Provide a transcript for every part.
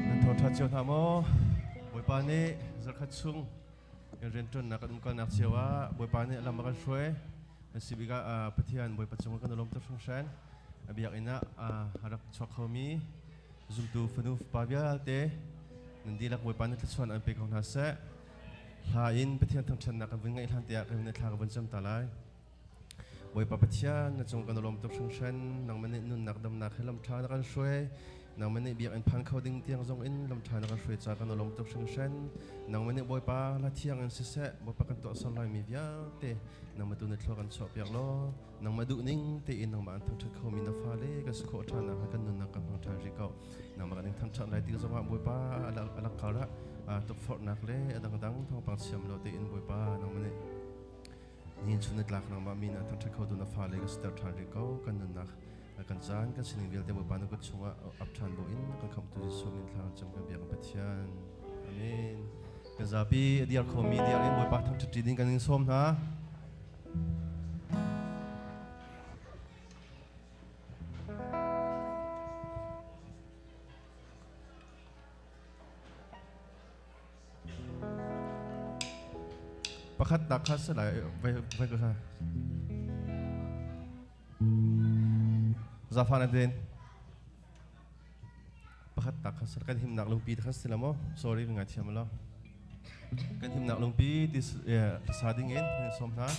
Nan thawṭha cio hna maw? Bawipa nih zarkhat chung kan rianṭuannak kan umkalnak cio ah Bawipa nih lam a kan hruai. Kan si bik ah Pathian Bawipa cung kan lawm tuk hringhran. A biakinn ah a rak chuak khomi zumtu fanu fapa vialte nan dihlak Bawipa nih thluachuah an pe ko hna seh. Hla in Pathian thangṭhatnak kan vun ngaih hlan tiah kan thla ka vun cam ta lai. Bawipa Pathian, na cung kan lawm tuk hringhran. Nangmah nih nunnak damnak he lamṭha na kan hruai. Nangmah nih biakinn phan kho ding tiang zong in lamṭha na kan hruai ca kan lawm tuk hringhran. Nangmah nih Bawipa hla thiang in siseh, Bawipa kan tuahser laimi vialte nangmah tu na thlua kan chuahpiak law, nangmah duhning tein nangmah an thangṭhat khomi na fale kan si khawh ṭhan nakhnga kan nunnak kan hmang ṭhan rih ko. Nangmah kan in thangṭhat lai tik zongah Bawipa a lak kar ah tukforhnak le a dangdang thawngpang siam lo tein Bawipa nangmah nih Nihin chun nitlak nangmah min ah thangṭhat khotu na fale ka siter ṭhan rih ko. Kan nunnak, kan caan, kan sining vialte Bawipa na kut chungah ap ṭhan buin kan khamhtu Jesuh min thla cam kan biak Pathian. Amen. Kan zapi a diar khomi diar in Bawipa thangṭhat ṭi ding kan in sawm hna. Pakhat tak kha si lai vai vai ka Zafa na den pakhat tak kha si kan himnak lungpi kha si la mo sorry ngai thiam lo kan himnak lungpi ti sa ding in som hna.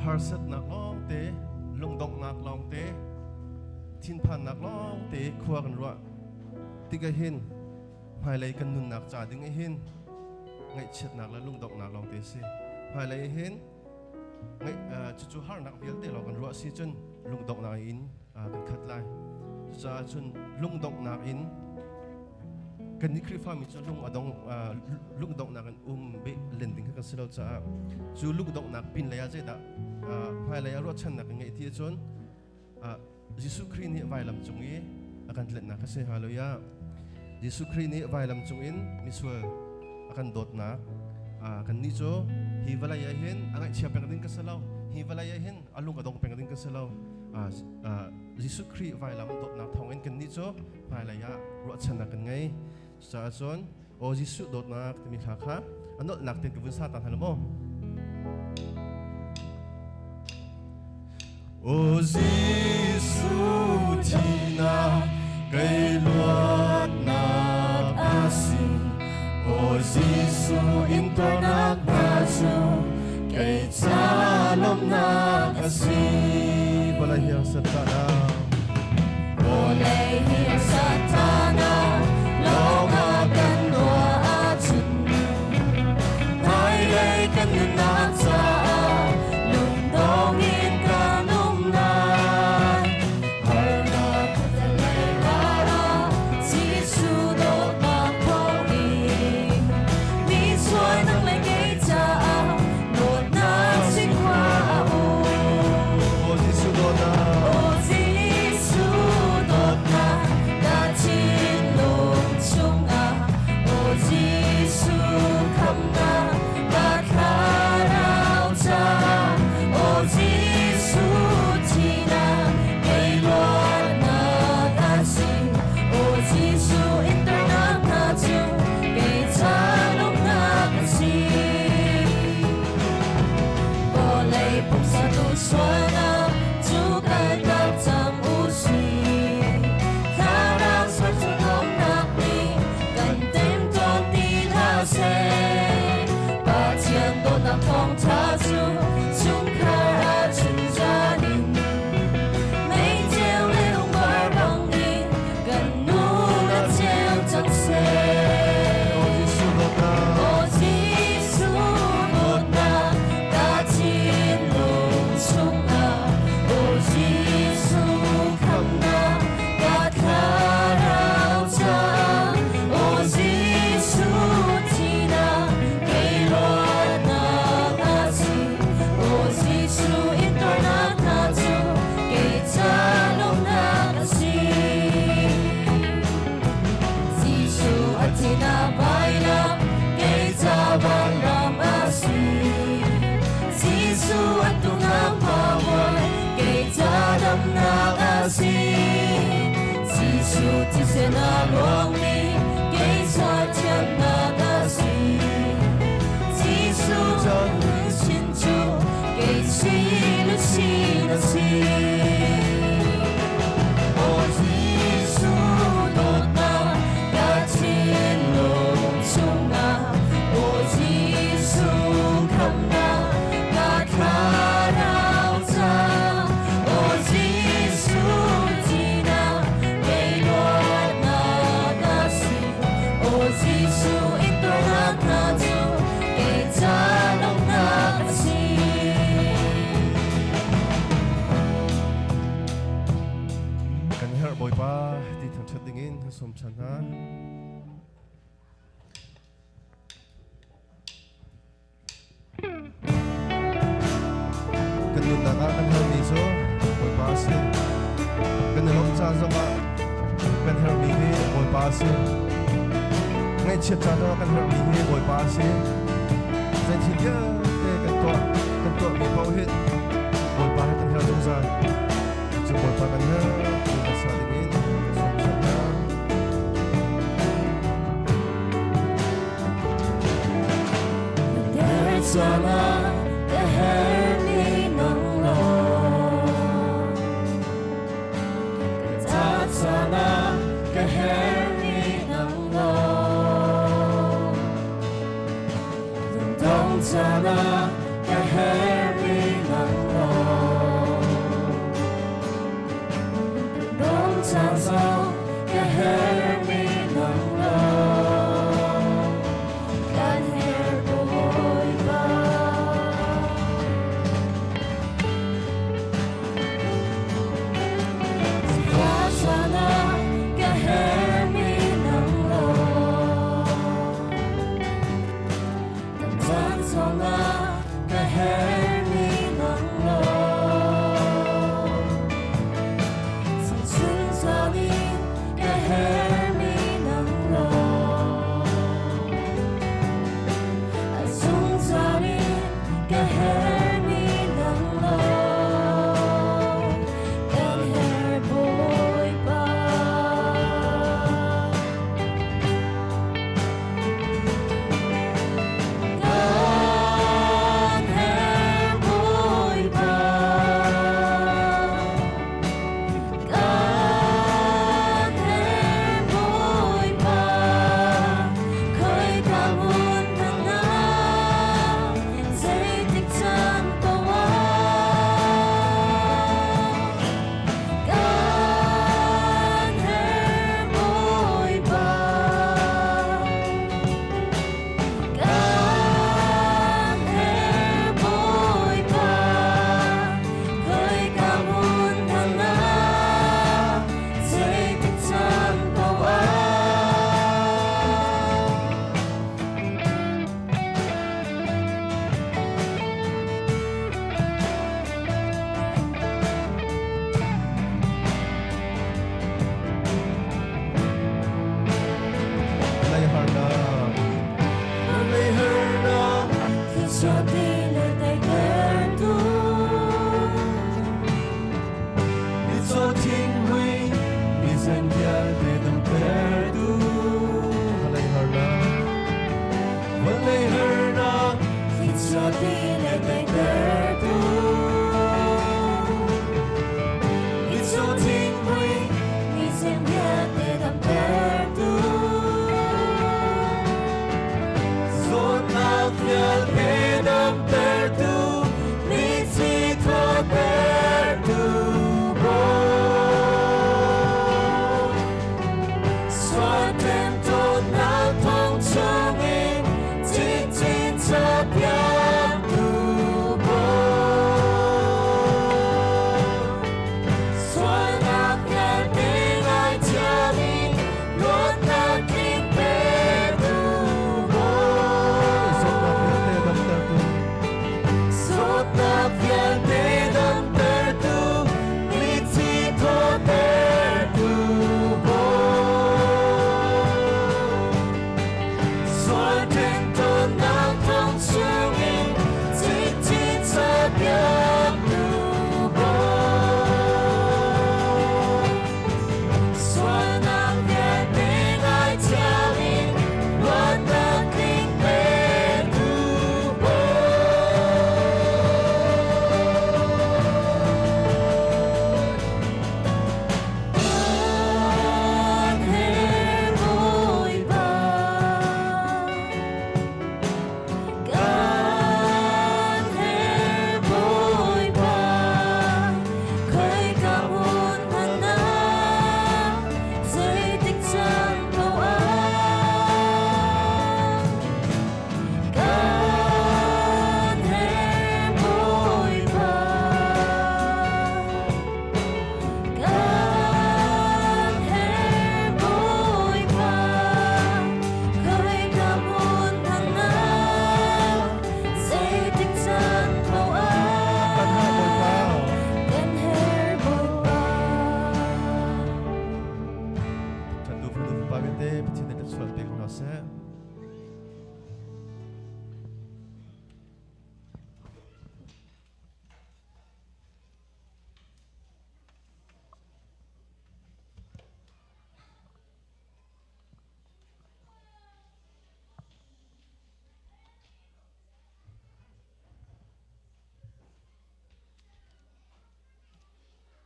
Harsatnak lawngte, lungdonghnak lawngte, thinphannak lawngte khua kan ruah tikah hin hmailei kan nunnak ca ding ah hin ngaihchiatnak le lungdonghnak lawngte si. Hmailei hin cucu harnak vialte lawng kan ruah si cun lungdonghnak in kan khat lai. Cucaah cun lungdonghnak in kan nih Khrihfami cu lung a dong lungdonghnak in um beh len ding kha kan si lo caah cu lungdonghnak pin lei ah zeidah hmailei ah ruahchannak kan ngeih ti ahcun Jesuh Khrih nih vailam cung i a kan tlennak kha si. Hallelujah. Jesuh Khrih nih vailam cung in misual a kan dawtnak kan nih cu hi vawlei ah hin a ngaihchia peng ding ka si lo. Hi vawlei ah hin a lung a dong peng ding ka si lo. Jesuh Khrih vailam dawtnak thawngin kan nih cu hmailei ah ruahchannak kan ngei. Cucaah cun Aw Jesuh dawtnak timi hla kha a nolhnak tein ka vun sa ta hna lo maw? Aw Jesuh thihnak kei luatnak a si. Aw Jesuh intuarnak hna cu kei ca lawmhnak a si. Vawlei hi satana. Vawlei hi satana lawngah kan ruah ahcun hmailei kan nunnak caah lungdong in kan um lai. Harnak lei ah Jesuh dawtnak thawngin mi sualnak le kei caah dawtnak cinkhua a um. Aw Jesuh dawtnak. Aw Jesuh dawtnak ka thinlung chungah Aw Jesuh khamhnak ka thlarau caah Aw Jesuh thihnak kei luatnak a si Aw Jesuh intuarnak hna cu kei ca lawmhnak a si. Vawlei pumsa duh sualnak cu kaltak cang u sih. Thlarau sual cu dawtnak nih kan temtawn ti hlah seh. Pathian dawtnak thawngṭha cu chungkhar ah chunzan in meiceu le lungvar bangin kan nun a ceu cang seh. Aw Jesuh dawtnak. Aw Jesuh dawtnak ka thinlung chungah Aw Jesuh khamhnak ka thlarau caah Aw Jesuh thihnak kei luatnak a si Aw Jesuh intuarnak hna cu kei ca lawmhnak a si. Jesuh a thihnak vailam kei ca vanram a si. Jesuh a tungnak power kei ca damnak a si. Jesuh thisen a luangmi kei ca thiannak a si. Jesuh chin cu kei si le sin a si. Aw Jesuh dawtnak ka thinlung chungah Aw Jesuh khamhnak ka thlarau caah Aw Jesuh thihnak kei luatnak a si Aw Jesuh intuarnak hna cu kei ca lawmhnak a si. Kan herh Bawipa ti thangṭhat dingin kan sawm ṭhan hna. Kan nunnak ah kan herhmi cu Bawipa a si. Kan i lawmh caan zongah kan herhmi hi Bawipa a si. Ngaihchiat caan zongah kan herhmi hi Bawipa a si. Zei thil vialte kan tuah kan tuahmi paoh hin Bawipa he kan herh zungzal. Cu Bawipa kan herh ti hmasa dingin ka sawm ṭhan hna. Sana ka herhmi nang lawng Ka sana ka herhmi nang lawng Lungdong sana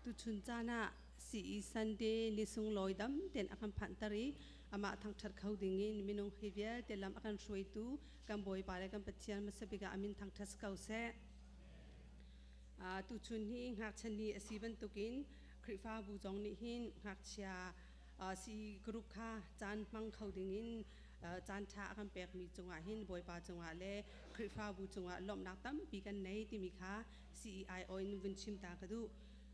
Tuchun caan ah CE Sunday ni sunglawi dam tein a kan phanhter i amah thangṭhat kho dingin minung hi vialte lam a kan hruaitu kan Bawipa le kan Pathian hmasa bik ah a min thangṭhat si ko seh. Tuchun hi ngakchia ni a si bantukin Khrihfabu zong nih hin ngakchia CE group kha caan hmang kho dingin caan ṭha a kan pekmi cungah hin Bawipa cungah le Khrihfabu cungah lawmhnak tampi kan nei timi kha CEIO in vun chim ta ka duh.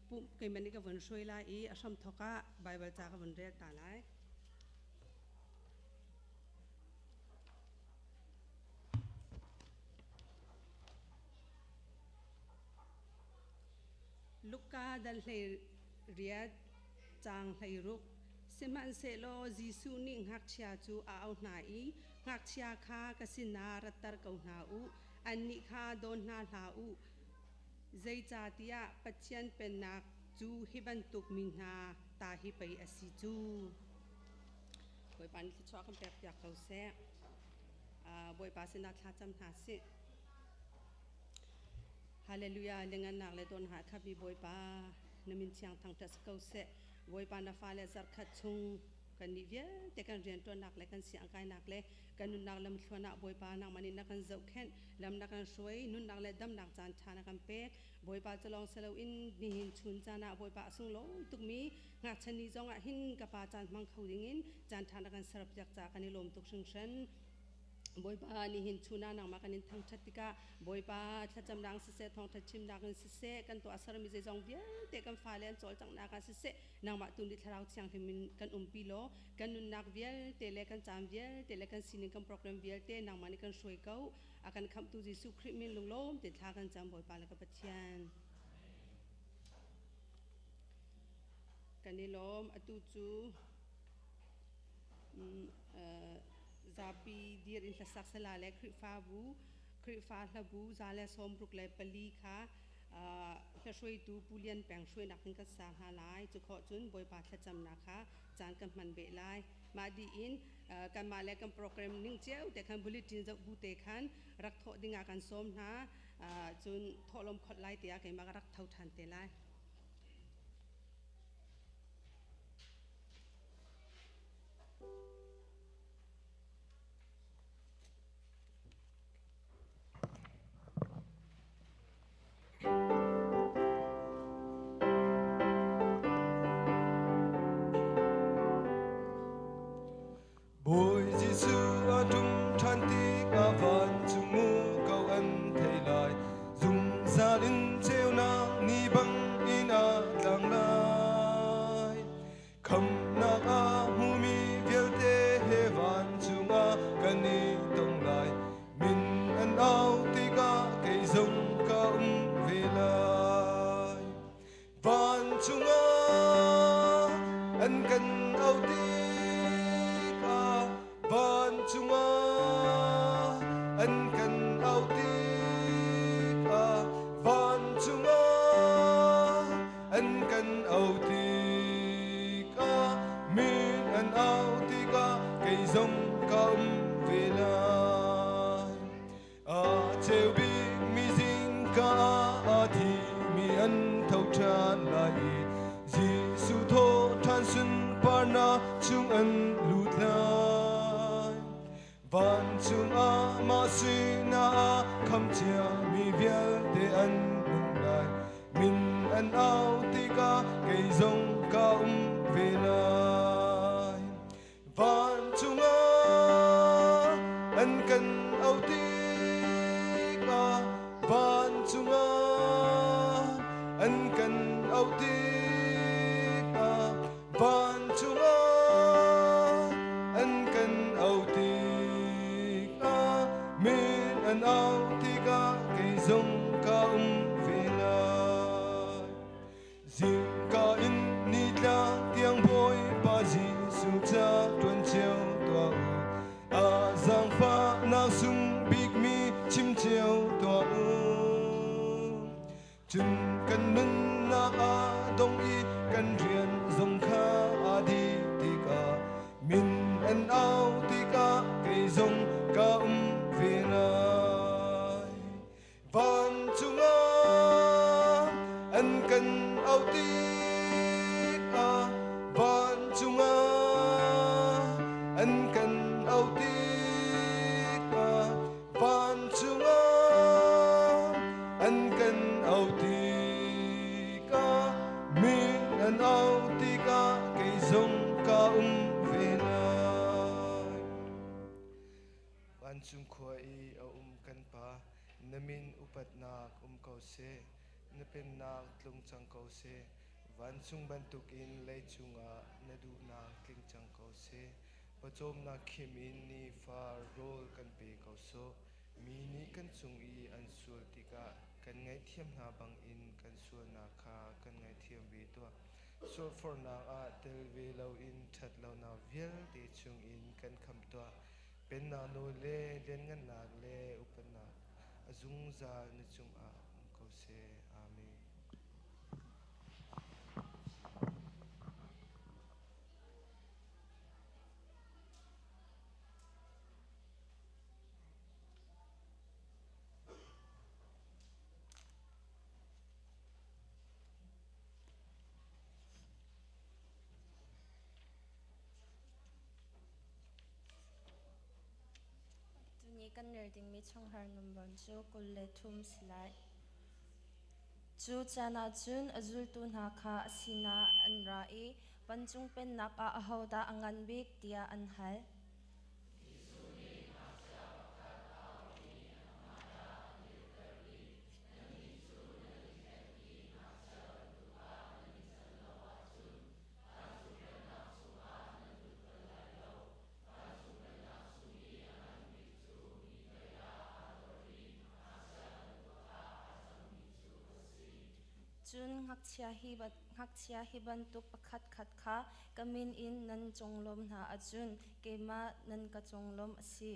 Pumh keimah nih ka vun hruai lai i a hramthawk ah Baibal ca ka vun rel ta lai. Luka dal hlei riat caang 16. Sihmanhsehlaw Jesuh nih ngakchia cu a auh hna i ngakchia kha ka sinah ratter ko hna u, annih kha dawn hna hlah u, zeicahtiah Pathian Pennak cu hi bantuk mi hna ta hi pei a si cu. Bawipa nih thluachuah kan pekpiak ko seh. Bawipa sinah thlacam hna sih. Hallelujah, lengannak le dawnhah khabi Bawipa na min thiang thangṭhat si ko seh. Bawipa na fale zarhkhat chung kannih vialte kan rianṭuannak le kan siangkainak le kan nunnak lamthluan ah Bawipa nangmah nih na kan zohkhenh, lam na kan hruai, nunnak le damnak caan ṭha na kan pek. Bawipa cu lawng si loin nihin chun caan ah Bawipa a sunglawi tukmi ngakchia ni zong ah hin ka pa caan hmang kho dingin caan ṭha na kan serpiak caah kan i lawm tuk hringhran. Bawipa nihin chun ah nangmah kan in thangṭhat tikah Bawipa thlacamnak siseh thawngṭha chimnak in siseh kan tuah sermi zeizong vialte kan fale an cawlcanghnak ah siseh nangmah tu nih Thlarau Thianghlim in kan umpi law kan nunnak vialte le kan caan vialte le kan sining kan program vialte nangmah nih kan hruai ko. A kan khamhtu Jesuh Khrih min lunglawm te thla kan cam Bawipa le ka Pathian. Kan i lawm. Atu cu zapi dir in hlasak sala le Khrihfabu Khrihfa hlabu 164 kha hlahruaitu Pu Lian Peng hruainak in kan sa hna lai. Cu khawh cun Bawipa thlacamnak kha caan kan hman beh lai. Mah dih in kanmah le kan program ning cio te khan bulletin zoh bu te khan rak thawh dingah kan sawm hna. Cun thawhlawm kholh lai tiah keimah ka rak tho ṭhan te lai. Bawi Jesuh a ṭum ṭhan tikah vancung mu ko an thei lai. Zungzal in ceunak ni bang in a tlang lai. Khamnak a hmumi vialte he vancung ah kan i tong lai. Min an au tikah kei zong ka um ve lai. Vancung ah an kan auh tikah, vancung ah an kan auh tikah, vancung ah an kan auh tikah, min an auh tikah kei zong ka um ve lai. A ceu bikmi zingka ah a thimi an tho ṭhan lai i Jesuh thawhṭhan sunparnak chung an lut lai. Vancung ah mah sinah a kham ciami vialte an nung lai. Min an au tikah kei zong ka um ve lai. Vancung ah an kan auh tikah, vancung ah an kan auh tikah, vancung ah an kan auh tikah, min an auh tikah kei zong ka um ve lai. Zingka in nitla tiang Bawipa Jesuh ca ṭuan cio tuah u. A zaangfahnak sung bikmi chim cio tuah u. Cun kan nunnak aa dong i kan rian zong kha aa dih tikah, min an au tikah kei zong ka um ve lai. Vancung ah an kan au tikah vancung ah an kan au tikah vancung ah an kan au tikah min an au tikah kei zong ka um ve lai. Vancung khua i a um kan Pa, na min upatnak um ko seh, na pennak tlung cang ko seh, vancung bantukin leicung ah na duhnak tling cang ko seh. Pawcawmnak khim in nifa rawl kan pe ko sawh. Mi nih kan cung i an sual tikah kan ngaihthiam hna bangin kan sualnak kha kan ngaihthiam ve tuah. Sualforhnak ah tel ve loin ṭhat lonak vialte chungin kan khamh tuah. Pennak nawl le lianngannak le upatnak a zungzal na cungah um ko seh. Amen. Tuni kan rel dingmi chungkhar number cu 23 si lai. Cu caan ah cun a zultu hna kha a sinah an ra i vancung pennak ah ahodah a ngan bik tiah an hal. Cun ngakchia hi bantuk pakhatkhat kha ka min in nan conglawmh hna ahcun keimah nan ka conglawmh a si.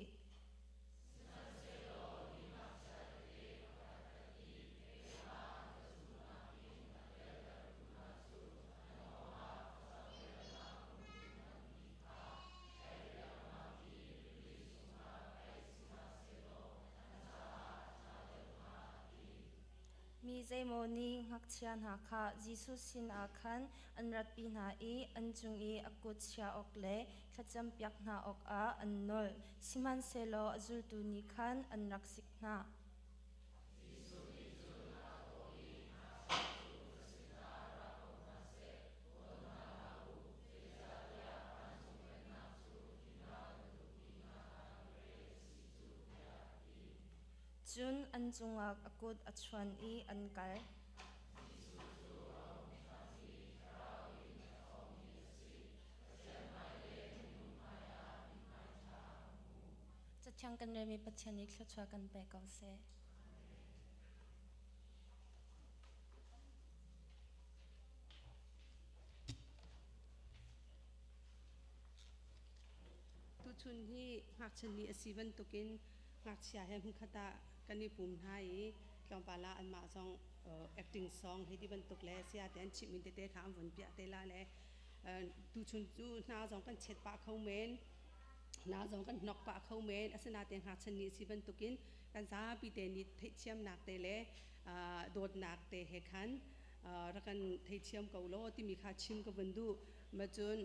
Mi zeimaw nih ngakchia hna kha Jesuh sinah khan an ratpi hna i an cung i a kut chia awk le thlacampiak hna awkah an nawl. Sihmanhsehlaw a zultu nih khan an rak sik hna. Cun an cungah a kut a chuan i an kal. Cathiang kan relmi Pathian nih thluachuah kan pe ko seh. Tuchun hi ngakchia ni a si bantukin ngakchia he hmunkhat ah kan i pum hna i tlawmpal ah anmah zong acting song hei ti bantuk le saya te an chimh mi tete kha an vun piah te la le tuchun cu hna zong kan chet pah kho men hna zong kan hnok pah kho men asinain ngakchia ni a si bantukin kan zapi te nih theihthiamnak te le dawtnak te he khan rak kan theithiam ko law timi kha chim ka vun duh. Ma cun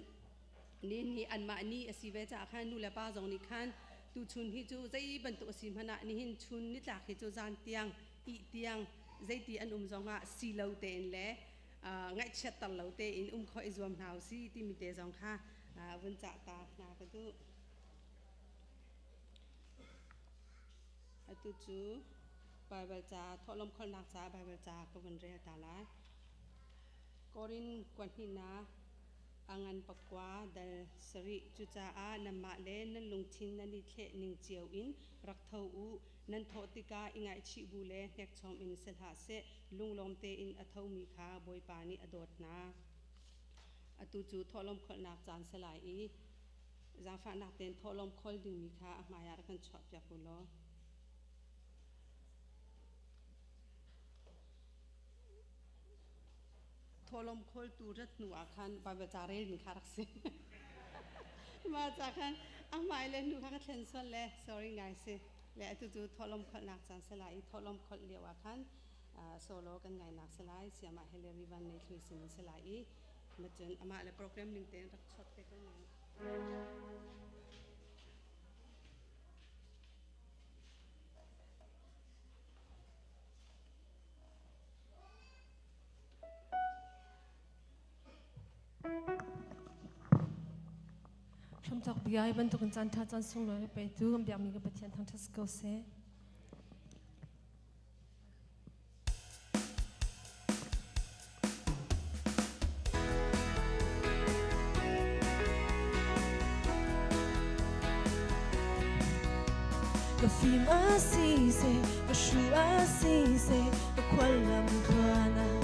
ni nih anmah ni a si ve caah khan nu le pa zong nih khan tuchun hi cu zei bantuk a si hmanh ah nihin chun nitlak hi cu zan tiang ih tiang zeiti an um zongah si lo tein le ngaihchiatter lo tein um khawh i zuam hna u si timi te zong kha vun cah ta hna ka duh. Atu cu Baibal ca thawhlawm kholnak caah Baibal ca ka vun rel ta lai. Korin kuahnihnak a ngan pakua dal sarih. Cucaah nanmah le nan lungthin nan i thleh ning cio in rak tho u. Nan thawh tikah i ngaihchih bu le hnekchom in si hlah seh. Lunglawm tein a thomi kha Bawipa nih a dawt hna. Atu cu thawhlawm kholhnak caan si lai i zaangfahnak tein thawhlawm khawl dingmi kha a hmaiah rak kan chuahpiak u law. Thawhlawm khawltu rat hnu ah khan Baibal ca rel ding kha rak si. Mah ca khan a hmai le hnu kha ka thlen sual le sorry ngai si. Le atu cu thawhlawm kholhnak caan si lai i thawhlawm kholh lio ah khan Solo kan ngainak si lai. Siamah Hillary Van Nei Thlui sin in si lai i macun amah le program ning tein rak chuak te ko lai. Hramthawk bia hi bantukin caan ṭha caan sunglawi a petu kan biakmi ka Pathian thangṭhat si ko seh. Ka fim a si seh, ka hru a si seh, ka khual lam tluan ah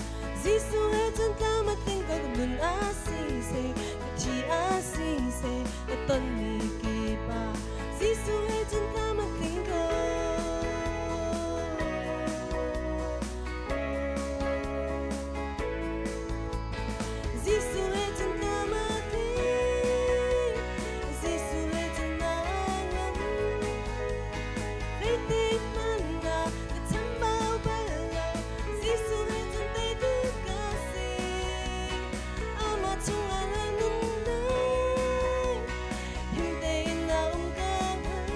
Jesuh he cun tlam a tling ko nun a si seh, ka thi a si seh, ka tonmi kip ah Jesuh he cun tlam a tling ko. Jesuh he cun tlam a tling, Jesuh he cun naa ngam. Zeitik hmanh ah ka chambau bal lo, Jesuh he cun teitu ka si. Amah chungah na nunnak, him tein na um ka hngal.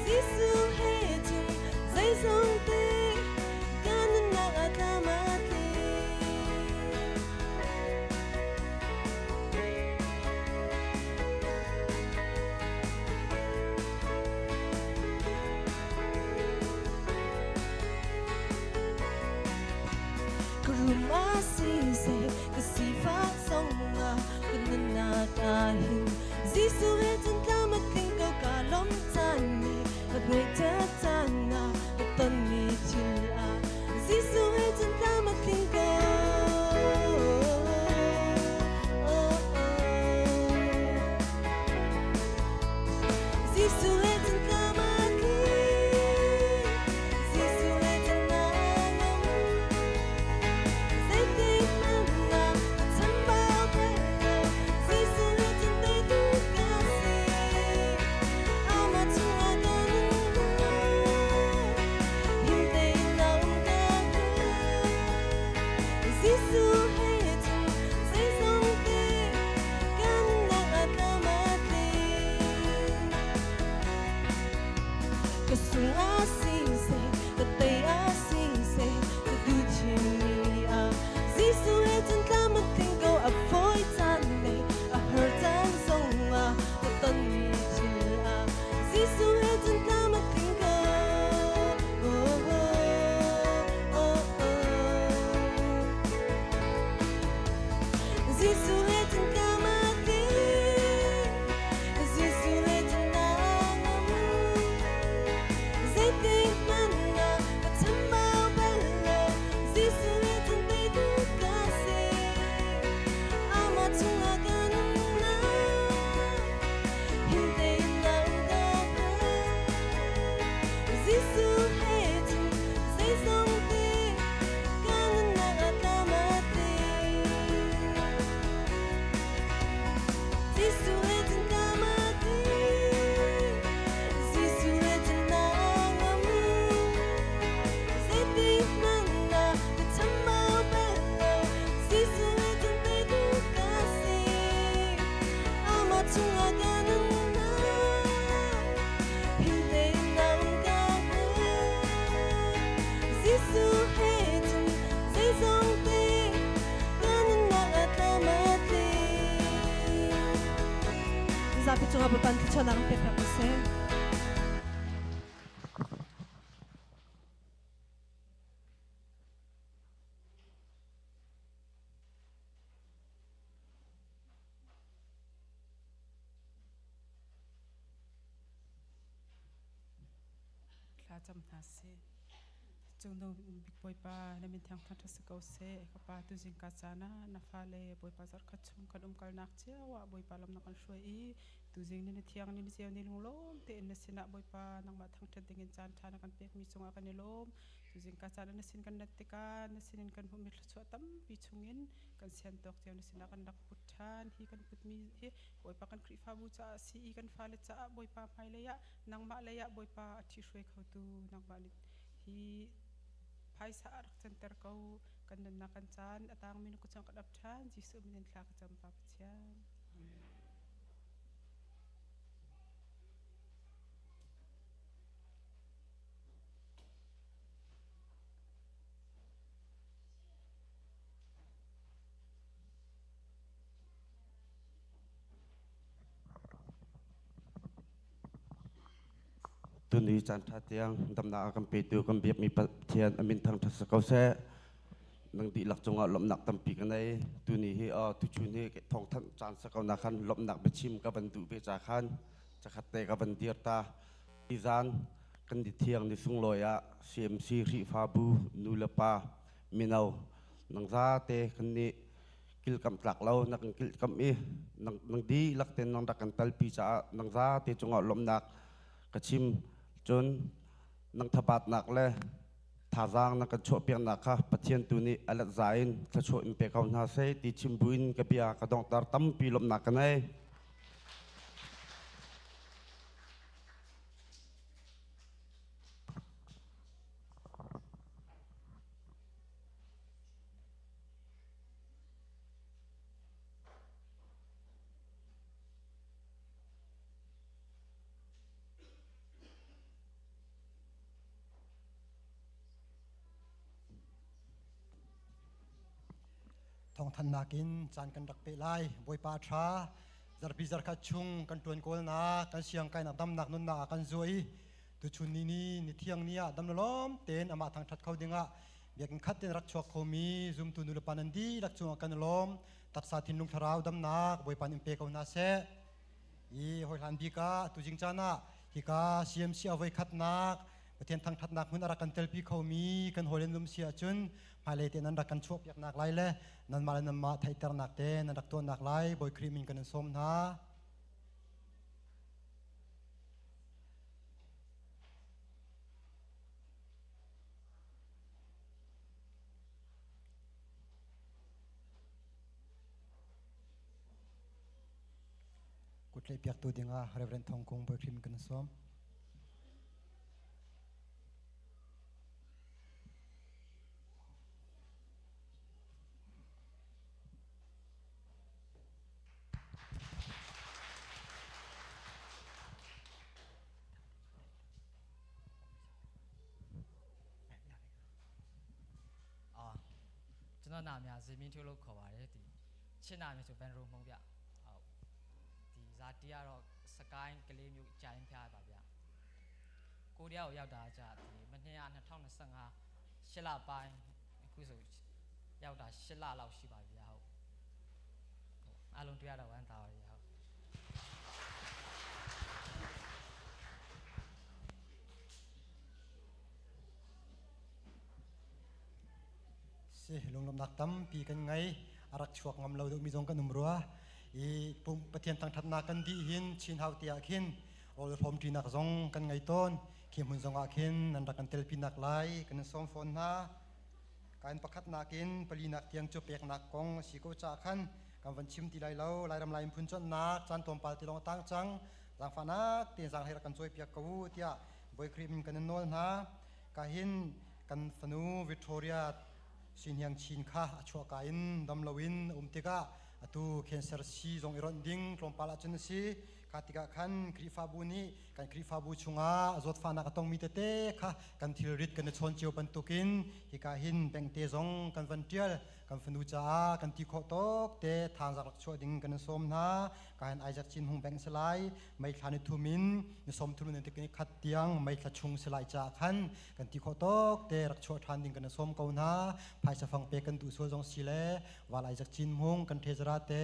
Jesuh he cun zeizong te ka nunnak ah tlam a tling. Ka rum a si seh, ka sifak zongah ka nunnak ah hin Jesuh he cun tlam a tling ko ka lawm caan le ka ngaihchiat caan ah ka tonmi thil ah Jesuh he cun tlam a tling ko. Jesuh he cun tlam a tling, Jesuh he cun naa ngam. Zeitik hmanh ah ka chambau bal lo, Jesuh he cun teitu ka si. Amah chungah ka nunnak, him tein na um ka hngal. Jesuh he cun zeizong te ka nunnak ah tlam a tling. Ka sung a si seh, ka tei a si seh, ka duh chinmi ah Jesuh he cun tlam a tling ko a fawi caan le a har caan zongah ka tonmi thil ah Jesuh he cun tlam a tling ko. Oh, oh, oh, oh. Jesuh he cun tlam a tling, Jesuh he cun naa ngam. Zeitik hmanh ah ka chambau bal lo, Jesuh he cun teitu ka si. Amah chungah ka nunnak, him tein na um ka hngal. Jesuh he cun zeizong te ka nunnak ah tlam a tling. Jesuh he cun tlam a tling, Jesuh he cun naa ngam. Zeitik hmanh ah ka chambau bal lo, Jesuh he cun teitu ka si. Amah chungah ka nunnak, him tein na um ka hngal. Jesuh he cun zeizong te ka nunnak ah tlam a tling. Zapi cungah Bawipa thluachuahnak in pe piak ko seh. Thla cam hna sih. Cungnung bik Bawipa, na min thiang thangṭhat si ko seh. Ka Pa, tuzing ka caan ah na fale Bawipa zarhkhat chung kan umkalnak cio ah Bawipa lam na kan hruai i tuzing ni na thiang ni na ceu ni lunglawm tein na sinah Bawipa nangmah thangṭhat dingin caan ṭha na kan pekmi cungah kan i lawm. Tuzing ka caan ah na sin kan rat tikah na sinin kan hmuhmi thluachuah tampi chungin kan sian tawk cio na sinah kan rak put ṭhan. Hi kan putmi hi Bawipa kan Khrihfabu caah si i kan fale caah Bawipa hmailei ah nangmah lei ah Bawipa a ṭhihruai khotu nangmah nih hi Phaisa ah rak canter ko. Kan nunnak kan caan a tangmi na kut kan ap ṭhan. Jesuh min in thla ka cam Pa Pathian. Tuni caan ṭha tiang damnak a kan petu kan biakmi Pathian a min thangṭhat si ko seh. Nang dihlak cungah lawmhnak tampi ka nei. Tuni hi tuchun hi thawngthanh caan si ko na khan lawmhnak biachim ka van duh ve ca khan cakhat te ka van dir ta. Nizan kan ni thiang ni sunglawi ah CMC Khrihfabu nu le pa mino nang zate kan nih kilkamh tlak lo na kan kilkamh i nang dihlak ten nang rak kan talpi caah nang zate cungah lawmhnak ka chim. Cun nang thabatnak le thazaang na kan chuahpiaknak kha Pathian tu nih a let za in thluachuah in pe ko hna seh ti chim buin ka bia ka donghter. Tampi lawmhnak ka nei. Thawngthannak in caan kan rak pe lai. Bawipa ṭha. Zarhpi zarkhat chung kan ṭuan kawlnak, kan siang kainak, damnak nunnak ah kan zuai. Tuchun ni ni ni thiang ni ah dam lawm tein amah thangṭhat kho dingah biakinn khat tein rak chuak khomi zumtu nulepa nan dihlak cungah kan i lawm. Taksa thinlung thlarau damnak Bawipa nih in pe ko hna seh. I hawihlan bik ah tuzing caan ah hika CMC a voikhatnak Pathian thangṭhatnak hmun a rak kan telpi khomi kan hawi le lum si ahcun hmailei te nan rak kan chuahpiaknak lai le nanmah le nanmah theihternak te nan rak tuahnak lai Bawi Khrih min kan in sawm hna. Kutleih piaktu dingah Reverend Thong Kung Bawi Khrih min kan in sawm. ကျွန်တော်နာမည်ဇေမင်းထွေးလို့ခေါ်ပါတယ်ဒီချစ်နာမည်ဆိုဘန်ရိုမှုံဗျဟုတ်ဒီဇာတိကတော့စကိုင်းကလေးမျိုးကြိုင်းဖျားပါဗျကိုရီးယားကိုရောက်တာကြာဒီမနှစ်က2025ရှစ်လပိုင်းအခုဆိုရောက်တာရှစ်လလောက်ရှိပါပြီဗျဟုတ်အားလုံးတွေ့ရတော့ဝမ်းသာပါတယ်ဟုတ် Si lunglawmhnak tampi kan ngei. A rak chuak ngam lo deuhmi zong kan um rua. I pum Pathian thangṭhatnak kan dih hin Chin Hau te ah khin rawl hrawmṭinak zong kan ngei tawn. Khi hmun zong ah khin nan rak kan telpinak lai kan in sawm fawn hna. Kain pakhatnak in palinak tiang cu peknak kong a si ko caah khan kan van chim ti lai lo. Lairam Lai phun cawnnak caan tlawmpal ti lawng a tang cang. Zaangfahnak tein zaanghlei rak kan cawipiak ko u tiah Bawi Khrih min kan in nawl hna. Ka hin kan fanu Victoria Sihniang Chin kha a chuahka in dam loin a um tikah atu cancer sii zong i ronh ding tlawmpal ahcun a si. Kha tikah khan Khrihfabu nih kan Khrihfabu chungah zawtfahnak a tongmi tete kha kan thilrit kan i chawn cio bantukin hika hin bengte zong kan van ṭial. Kan fanu caah kan ti khawh tawk te thazaang rak chuah ding kan in sawm hna. Ka hin Isaac Chin Hung Beng si lai. May thla ni thum in ni sawm thum in ni khat tiang may thla chung si lai caah khan kan ti khawh tawk te rak chuah ṭhan ding kan in sawm ko hna. Phaisa fang pe kan duh sual zong si le Val Isaac Cin Hmung kan ṭhezara te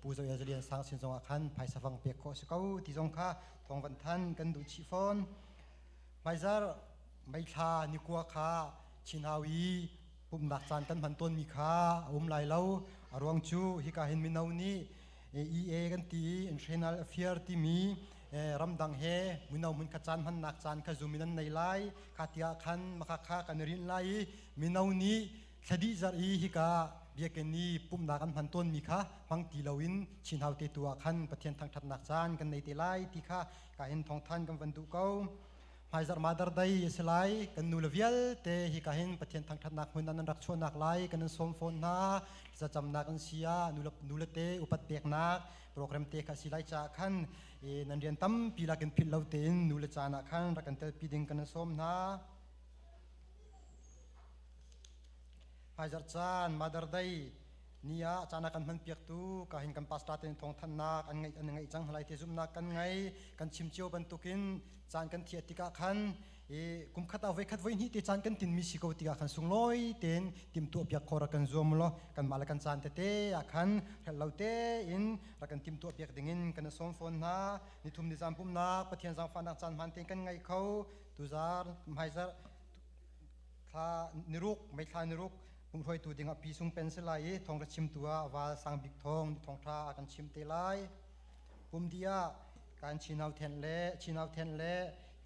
Pu Zo El Zalian Sang sin zong ah khan phaisa fang pek khawh si ko ti zong kha thawng van than kan duh chih fawn. Hmaizar May thla ni kua kha Chinhau i pumhnak caan kan hman tawnmi kha a um lai lo. A ruang cu hika hin mino nih EA kan ti i Internal Affair timi ramdang he mino hmun kha caan hmannak caan kha zum in an nei lai. Kha tiah khan maka kha kan i rinh lai i mino nih thladih zarh i hika biakinn i pumhnak an hman tawnmi kha hmang ti loin Chinhau te tu ah khan Pathian thangṭhatnak caan kan nei te lai ti kha ka hin thawngthan kan van duh ko. Hmaizarh Mother Day a si lai. Kan nu le vialte hika hin Pathian thangṭhatnak hmun ah nan rak chuahnak lai kan in sawm fawn hna. Thlacamnak an si ah nu le te upat peknak program te kha a si lai caah khan nan rian tampi lakin philh lo tein nu le caan ah khan rak kan telpi ding kan in sawm hna. Hmaizarh caan Mother Day ni ah caan a kan hmanpiaktu ka hin kan pastor te thawngthanhnak an ngeih an ngeih cang lai te zumhnak kan ngei. Kan chim cio bantukin caan kan thiah tikah khan i kum khat ah voikhat voi hnih te caan kan tinmi si ko tikah khan sunglawi tein timhtuah piak khawh rak kan zuam law kanmah le kan caan tete ah khan hrelh lo tein rak kan timhtuah piak dingin kan i sawm fawn hna. Nithum nizam pumhnak Pathian zaangfahnak caan hmaan tein kan ngei kho. Tuzar hmaizarh thla niruk May thla niruk pumhruaitu dingah pi sung pen si lai i thawng ra chimtu ah val sang bik thawng thawngtha a kan chim te lai. Pum di ah kan chinau then le chinau then le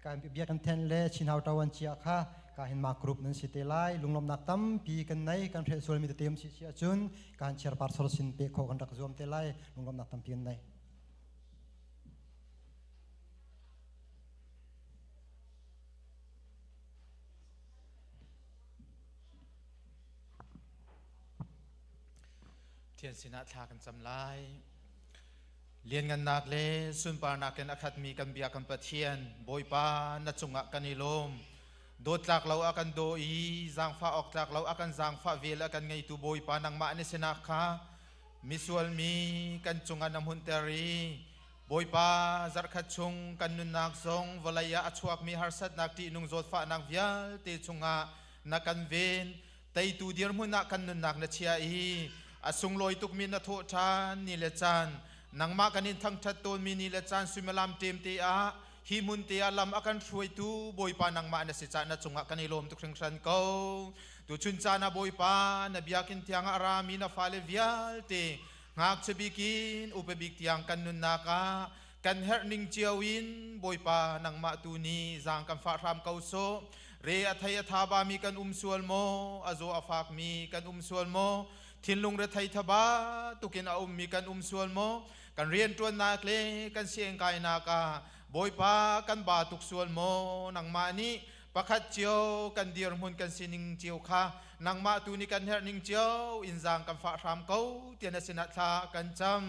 kan bia kan then le chinau tawan chia kha ka hin ma group nan si te lai. Lunglawmnak tampi kan nei kan hrel sual mi te si si ahcun kan chiar par sor sin pe kho kan rak zuam te lai. Lunglawmnak tampi kan nei. Thian sinah thla kan cam lai. Lianngannak le sunparnak in a khatmi kan bia kan Pathian, Bawipa na cungah kan i lawm. Dawt tlak lo a kan daw i zaangfah awk tlak lo a kan zaangfah vel a kan ngeitu Bawipa nangmah na sinak kha misual mi kan cungah na hmunter i Bawipa, zarhkhat chung kan nunnak zong vawlei ah a chuakmi harsatnak ṭihnung zawtfahnak vialte chungah na kan ven. Teitu dirhmun ah kan nunnak na chia i a sunglawi tukmi na thawh ṭhan ni le caan nangmah kan in thangṭhat tawnmi ni le caan suimilam ṭemte ah hi hmun te ah lam a kan hruaitu Bawipa nangmah na si caah na cungah kan i lawm tuk hringhran ko. Tuchun caan ah Bawipa na biakinn thiang ah a rami na fale vialte Ngakchia bik in upa bik tiang kan nunnak ah kan herh ning cio in Bawipa nangmah tu nih zaang kan fah hram ko sawh. Re a thei a tha ba mi kan um sual maw? A zaw a fak mi kan um sual maw? Thinlung rethei thaba tukin a ummi kan um sual maw? Kan rianṭuannak le kan siangkainak ah Bawipa kan ba tuk sual maw? Nangmah nih pakhat cio kan dirhmun kan sining cio kha nangmah tu nih kan herh ning cio in zaang kan fah hram ko tiah na sinah thla kan cam.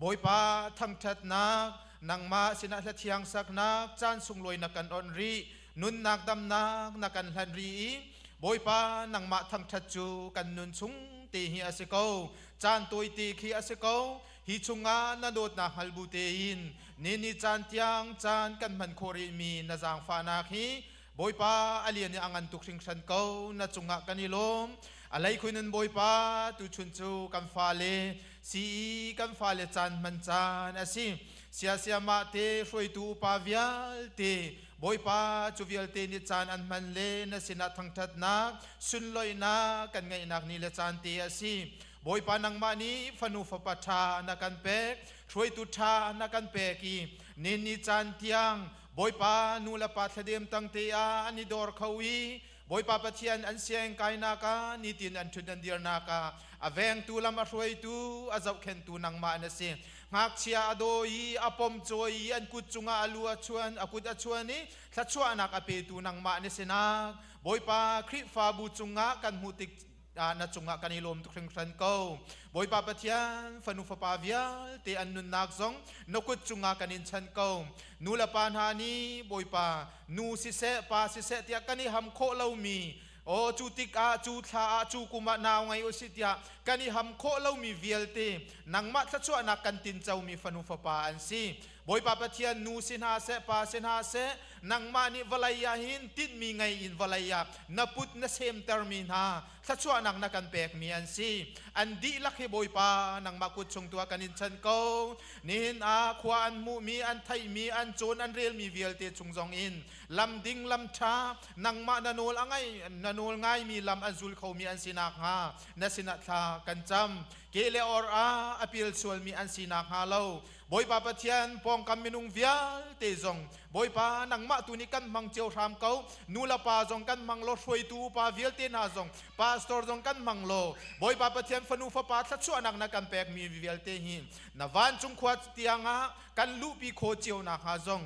Bawipa, thangṭhatnak nangmah sinah hla thiang saknak caan sunglawi na kan onh rih, nunnak damnak na kan hlanh rih i Bawipa nangmah thangṭhat cu kan nun chung te hi a si ko, caan tawite khi a si ko. Hi chungah na dawtnak hngal bu tein ni ni caan tiang caan kan hman khawh rihmi na zaangfahnak hi Bawipa a lian i a ngan tuk hringhran ko. Na cungah kan i lawm. A leikhuin in Bawipa, tuchun cu kan fale sii kan fale caan hman caan a si. Siasiamah te hruaitu upa vialte Bawipa, cu vialte nih caan an hman le na sinah thangṭhatnak sunloihnak kan ngeihnak ni le caan te a si. Bawipa, nangmah nih fanu fapa ṭha na kan pek, hruaitu ṭha na kan pek i ni ni caan tiang Bawipa nu le pa thladem tang te ah an i dor kho i Bawipa Pathian an siang kainak ah nitin an ṭhut an dirnak ah a vengtu lam a hruaitu a zohkhenhtu nangmah na si. Ngakchia a daw i a pom cawi i an kut cungah a lu a chuan a kut a chuan i thluachuahnak a petu nangmah na sinak Bawipa Khrihfabu cungah kan hmuh tik na cungah kan i lawm tuk hringhran ko. Bawipa Pathian, fanu fapa vialte an nunnak zong na kut cungah kan in chanh ko. Nu le pa hna nih Bawipa nu siseh pa siseh tiah kan i ham khawh lomi, aw cu tikah cu thla ah cu kum ah nau ngei usih tiah kan i ham khawh lomi vialte nangmah thluachuahnak kan tincomi fanu fapa an si. Bawipa Pathian, nu si hna seh pa si hna seh nangmah nih vawlei ah hin tinhmi ngei in vawlei ah na put na semtermi hna thluachuahnak na kan pekmi an si. An dihlak hi Bawipa nangmah kut chung tu ah kan in chan ko. Nihin ah khua an hmuhmi, an theihmi, an cawn an relmi vialte chung zong in lam ding lam ṭha nangmah na nawl a ngai na nawl ngaimi lam an zul khomi an si nakhnga na sinah thla kan cam. Ke le or ah a pial sualmi an si nakhnga lo Bawipa Pathian, pawngkam minung vialte zong Bawipa nangmah tu nih kan hmang cio hram ko. Nu le pa zong kan hmang law, hruaitu upa vialte hna zong, pastor zong kan hmang law, Bawipa Pathian fanu fapa thluachuahnak na kan pekmi vialte hi na vancung khua tiangah kan luhpi kho cio nakhnga zong.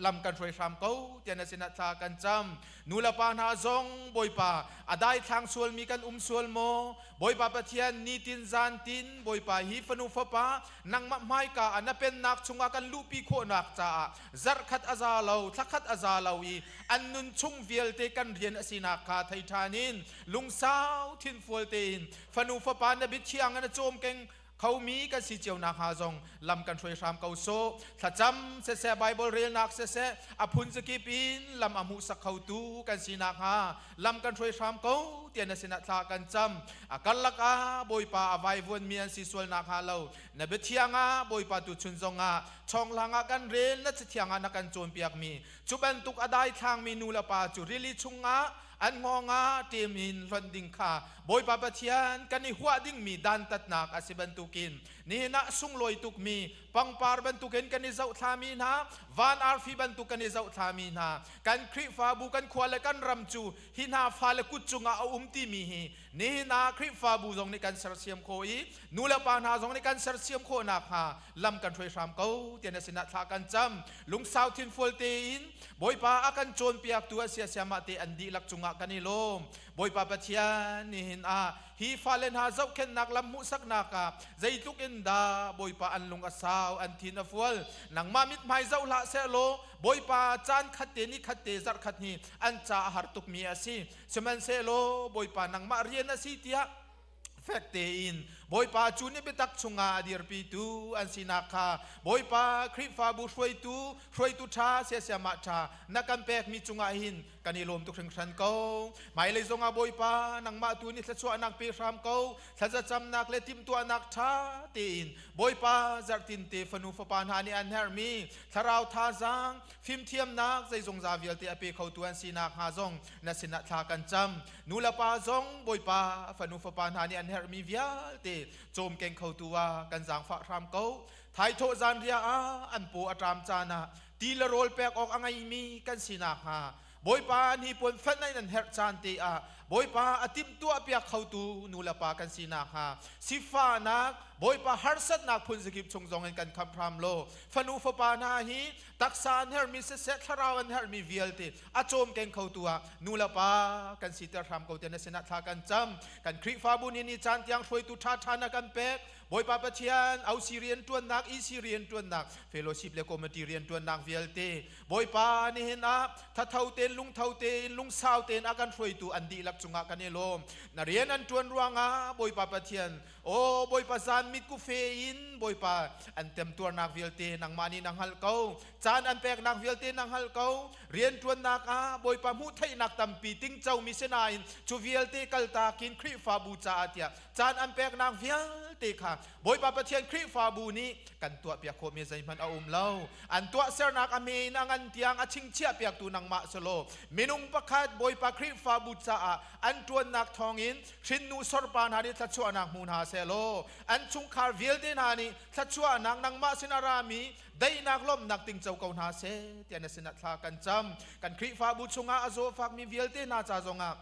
Lam kan hruai hram ko tiah na sinah thla kan cam. Nu le pa hna zong Bawipa a daithlang sualmi kan um sual maw? Bawipa Pathian, nitin zantin Bawipa hi fanu fapa nangmah hmaika ah na pennak chungah kan luhpi khawhnak caah zarhkhat a za lo, thlakhat a za lo i an nun chung vialte kan rian a sinak kha thei ṭhan in lungsau thinfual tein fanu fapa na biathiang in a cawmkeng khomi kan si cio nak hnga zong lam kan hruai hram ko sawh. Thlacam siseh, Bible relnak siseh, a phun zakip in lam a hmuhsak khotu kan si nak hnga lam kan hruai hram ko tiah na sinah thla kan cam. A karlak ah Bawipa a vaivuan mi an si sual nak hnga lo na biathiang ah Bawipa tu chun zong ah chawnglang ah kan rel, na cathiang ah na kan cawnpiak mi cu bantuk a daithlang mi nu le pa cu rili chungah an hngawng ah ṭem in hlonh ding kha Bawipa Pathian kan i huah dingmi dantatnak a si bantukin nihin ah sunglawi tukmi pangpar bantukin kan i zohthlami hna, van arfi bantuk kan i zohthlami hna, kan Khrihfabu, kan khua le kan ram cu hi hna fale kut cungah a um timi hi nihin ah Khrihfabu zong nih kan sersiam khawh i nu le pa hna zong nih kan sersiam khawh nakhnga lam kan hruai hram ko tiah na sinah thla kan cam. Lungsau thinfual tein Bawipa a kan cawnpiaktu a siasiamah te an dihlak cungah kan i lawm. Bawipa Pathian, nihin ah hi fale hna zohkhenhnak lam hmuhsaknak ah zeitluk in dah Bawipa an lung a sau, an thin a fual. Nangmah mithmai zoh hlah seh law Bawipa caan khat te, ni khat te, zarh khat hi an ca a har tukmi a si. Sihmanhsehlaw Bawipa nangmah rian a si tiah fek tein Bawipa cu nih biatak chungah a dirpitu an sinak kha Bawipa Khrihfabu hruaitu, hruaitu ṭha, siasiamah ṭha na kan pekmi cungah hin kan i lawm tuk hringhran ko. Hmailei zongah Bawipa nangmah tu nih thluachuahnak pe hram ko. Thlazacamnak le timhtuahnak ṭha tein Bawipa zarhtin te fanu fapa hna nih an herhmi thlarau thazaang, fimthiamnak zeizongza vialte a pe khotu an sinak hnga zong na sinah thla kan cam. Nu le pa zong Bawipa fanu fapa hna nih an herhmi vialte cawmkeng khotu ah kan zaangfah hram ko. Thaithawh zanriah ah an paw a ṭam caan ah ti le rawl pek awk a ngeimi kan si nakhnga Bawipa hnipuan fenh in an herh caan te ah Bawipa a timhtuah piak khotu nu le pa kan si nakhnga sifahnak Bawipa harsatnak phun zakip chung zong in kan khamh hram law fanu fapa hna hi taksa an herhmi siseh, thlarau an herhmi vialte a cawmkeng khotu ah nu le pa kan siter hram ko te na sinah thla kan cam. Kan Khrihfabu nih ni caan tiang hruaitu ṭhaṭha na kan pek. Bawipa Pathian, OC rianṭuannak, EC rianṭuannak, fellowship le committee rianṭuannak vialte Bawipa nihin ah thatho tein, lungtho tein, lungsau tein a kan hruaitu an dihlak cungah kan i lawm. Na rian an ṭuan ruangah Bawipa Pathian, Aw Bawipa, zan mitku fe in Bawipa an temtuarnak vialte nangmah nih na hngalh ko. Caan an peknak vialte na hngalh ko. Rianṭuannak ah Bawipa hmuh theihnak tampi tingcomi si nain cu vialte kaltak in Khrihfabu caah tiah caan an peknak vialte kha Bawipa Pathian, Khrihfabu nih kan tuahpiak khawhmi zeihmanh a um lo. An tuahsernak a hme in a ngan tiang a chingchiah piaktu nangmah si law minung pakhat Bawipa Khrihfabu caah an ṭuannak thawngin hrinnu sorpa hna nih thluachuahnak hmu hna sehlaw an chungkhar vialte hna nih thluachuahnak nangmah sin a rami daihnak lawmhnak tingco ko hna seh tiah na sinah thla kan cam. Kan Khrihfabu chungah a zawfakmi vialte hna ca zongah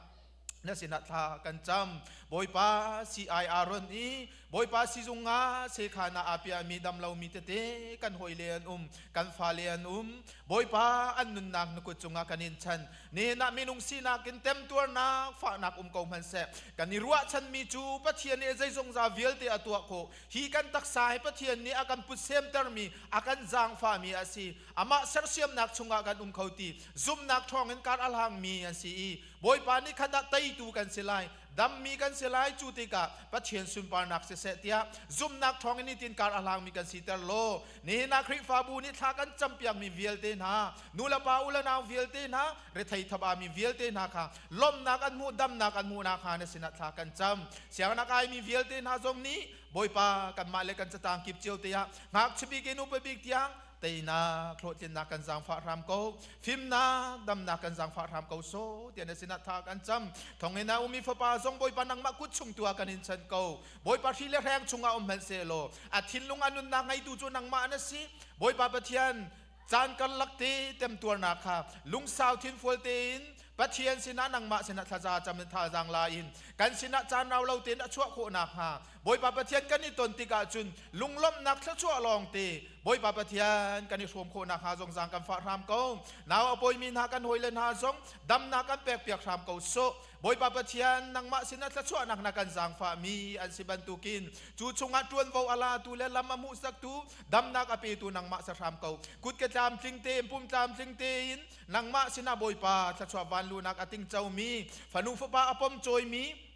na sinah thla kan cam. Bawipa, CIR ron i Bawipa sizung ah sekhan ah aa piahmi damlomi tete kan hawile an um, kan fale an um. Bawipa, an nunnak na kut cungah kan in chan. Nihin ah minung sinak in temtuarnak fahnak um ko hmanhseh, kan i ruahchanmi cu Pathian nih zeizongza vialte a tuah khawh. Hi kan taksa hi Pathian nih a kan putsemtermi, a kan zaangfahmi a si. Amah sersiamnak chungah kan um kho ti zumhnak ṭhawngin kar a hlangmi an si i Bawipa nih khat ah teitu kan si lai, dammi kan si lai. Cu tikah Pathian sunparnak siseh tiah zumhnak ṭhawngin nitin kar a hlangmi kan siter law nihin ah Khrihfabu nih thla kan campiakmi vialte hna, nu le pa u le nau vialte hna, rethei thabami vialte hna kha lawmhnak an hmuh, damnak an hmuh nakhnga na sinah thla kan cam. Sianginn a kaimi vialte hna zong nih Bawipa, kanmah le kan catang kip cio te ah ngakchia bik in upa bik tiang teinak hlawhtlinnak kan zaangfah hram ko, fimnak damnak kan zaangfah hram ko so tiah na sinah tha kan cam. Thonginn ah umi fapa zong Bawipa nangmah kut chung tu ah kan in chan ko. Bawipa, hri le hreng chungah um hmanh sehlaw a thinlung a nunnak ngeitu cu nangmah na si. Bawipa Pathian, caan karlak te temtuarnak kha lungsau thinfual tein Pathian sinah nangmah sinah thlaza cam in thazaang la in kan sinah caan rau lo tein a chuah khawh nakhnga Bawipa Pathian, kan i ton tikah cun lunglawmhnak thluachuah lawng te Bawipa Pathian kan i hrawm khawh nakhnga zong zaang kan fah hram ko. Nau a pawimi hna kan hawile hna zong damnak kan pekpiak hram ko sawh. Bawipa Pathian nangmah sinah thluachuahnak na kan zaangfahmi an si bantukin cu chungah ṭuanvo a latu le lam a hmuhsaktu damnak a petu nangmah sa hram ko. Kut ke tlamtling tein pum tlamtling tein nangmah sinah Bawipa thluachuah vanlunak a tingcomi fanu fapa a pom cawimi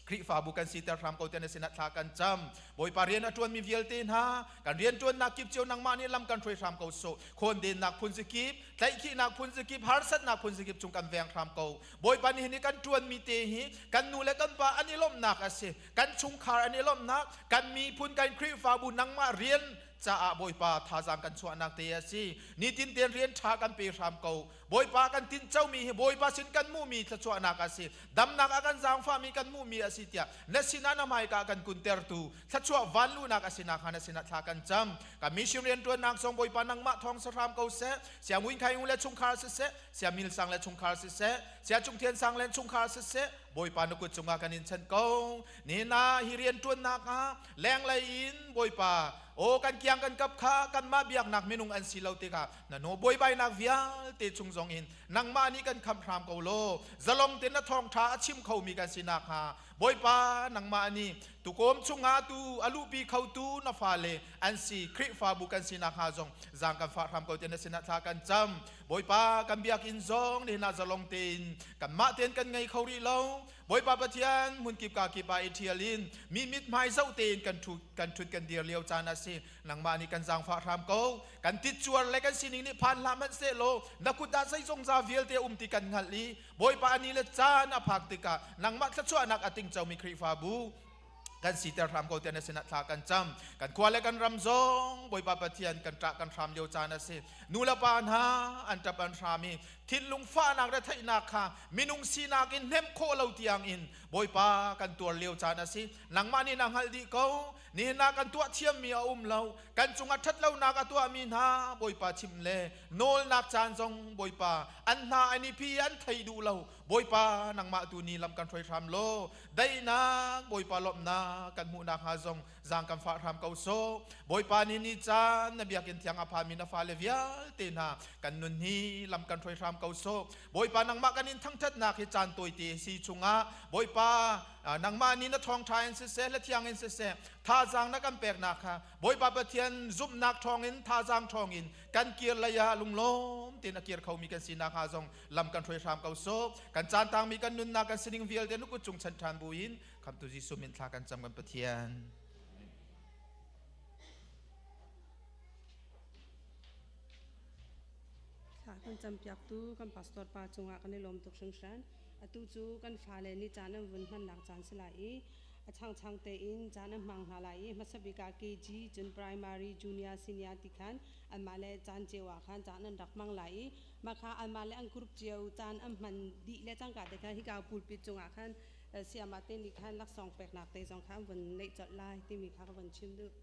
Khrihfabu kan siter hram ko tiah na sinah thla kan cam. Bawipa rian a ṭuanmi vialte hna, kan rian ṭuannak kip cio nangmah nih lam kan hruai hram ko sawh. Khawndennak phun zakip, tlaihkhihnak phun zakip, harsatnak phun zakip chung kan veng hram ko. Bawipa nih hi kan ṭuanmi te hi kan nu le kan pa an i lawmhnak a si. Kan chungkhar an i lawmhnak, kan miphun, kan Khrihfabu nangmah rian caah Bawipa thazaang kan chuahnak te a si. Nitin tein rian ṭha kan pe hram ko. Bawipa kan tincomi hi Bawipa sin kan hmuhmi thluachuahnak a si. Damnak a kan zaangfahmi kan hmuhmi a si tiah na sinah na hmaika kan kuntertu thluachuah vanluhnak a si nakhnga na sinah thla kan cam. Kan mission rianṭuannak zong Bawipa nangmah thawng si hram ko seh. Siangwin Khaing le chungkhar siseh, Siamil sang le chungkhar siseh, Sia Cung Thian sang le chungkhar siseh, Bawipa na kut cungah kan in chanh ko. Nihin ah hi rianṭuannak ah lenglei in Bawipa aw kan kiang kan kap kha kanmah biaknak minung an si lo tikah na no buaibainak vialte chung zong in nangmah nih kan khamh hram ko law zalong tein na thawngṭha a chim khomi kan si nakhnga Bawipa nangmah nih tukawm chungah tu a luhpi khotu na fale an si Khrihfabu kan si nakhnga zong zaang kan fah hram ko tiah na sinah thla kan cam Bawipa kan biakinn zong nihin ah zalong tein kanmah tein kan ngei kho rih lo Bawipa Pathian hmunkip ka kip ah i ṭhial in mi mithmai zoh tein kan ṭhu kan ṭhut kan dir lio caan a si nangmah nih kan zaangfah hram ko kan titcuar le kan sining nih phan hlah hmanh sehlaw na kut ah zeizongza vialte um ti kan hngalh i Bawipa ani le caan a phak tikah nangmah thluachuahnak a tingcomi Khrihfabu kan siter hram ko tiah na sinah thla kan cam kan khua le kan ram zong Bawipa Pathian kan ṭah kan hram lio caan a si nu le pa hna an ṭap an hram i thinlung fahnak le theihnak kha minung sinak in hnemh khawh lo tiang in Bawipa kan tuar lio caan a si nangmah nih na hngalh dih ko nihin ah kan tuah thiammi a um lo kan cungah ṭhatlonak a tuahmi hna Bawipa chim le nawlnak caan zong Bawipa an hna an i phi an thei duh lo Bawipa nangmah tu ni lam kan hruai hram law daihnak Bawipa lawmhnak kan hmuh nakhnga zong zaang kan fah hram ko sawh Bawipa nih ni caan na biakinn thiang a phami na fale vialte hna kan nun hi lam kan hruai hram ko sawh Bawipa nangmah kan in thangṭhatnak hi caan tawite si chungah Bawipa nangmah nih na thawngṭha in siseh hla thiang in siseh thazaang na kan peknak kha Bawipa Pathian zumhnak ṭhawngin thazaang ṭhawngin kan kir lei ah lunglawm tein a kir khomi kan si nakhnga zong lam kan hruai hram ko sawh kan caan tangmi kan nunnak kan sining vialte na kut cung chan ṭhan buin khamtu Jesuh min thla kan cam kan Pathian. Thla kan campiaktu kan pastor pa cungah kan i lawm tuk hringhran. Atu cu kan fale nih caan an vun hmannak caan si lai i a changchang tein caan an hmang hna lai i hmasa bik ah KG cun primary junior senior ti khan anmah le caan cio ah khan caan an rak hmang lai i mah kha anmah le an group cio caan an hman dih le cangka te khan hika pulpit cungah khan sayamah te nih khan laksawng peknak te zong kha an vun neih colh lai timi kha ka vun chim duh.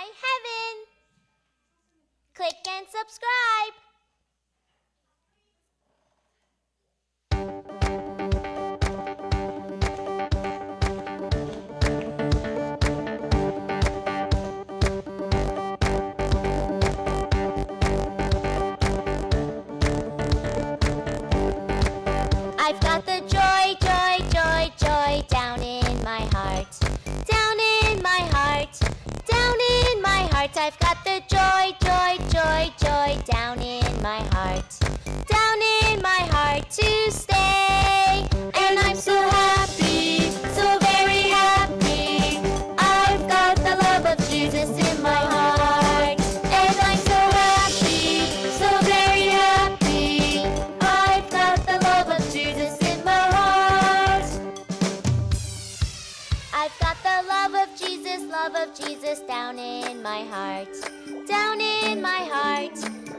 my heaven. Click and subscribe. I've got the joy, joy, joy, joy down in my heart. Down in my heart, down in my heart. I've got the joy, joy, joy, joy down in my heart. Down in my heart to stay. And I'm so happy, so very happy. I've got the love of Jesus in my heart. And I'm so happy, so very happy. I've got the love of Jesus in my heart. I've got the love of Jesus, love of Jesus down in my heart. Down in my heart,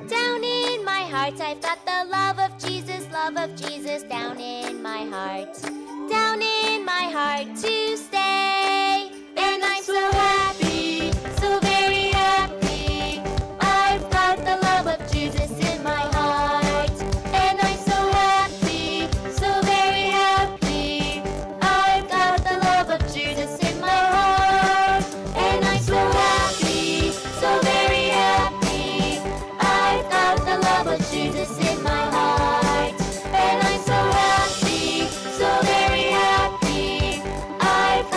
down in my heart. I've got the love of Jesus, love of Jesus down in my heart. Down in my heart to stay. And I'm so happy, so very happy. I've got the love of Jesus in my heart. And I'm so happy, so very happy. I've got the love of Jesus in my heart. And I'm so happy, so very happy. I've got the love of Jesus in my heart. And I'm so happy, so very happy. I've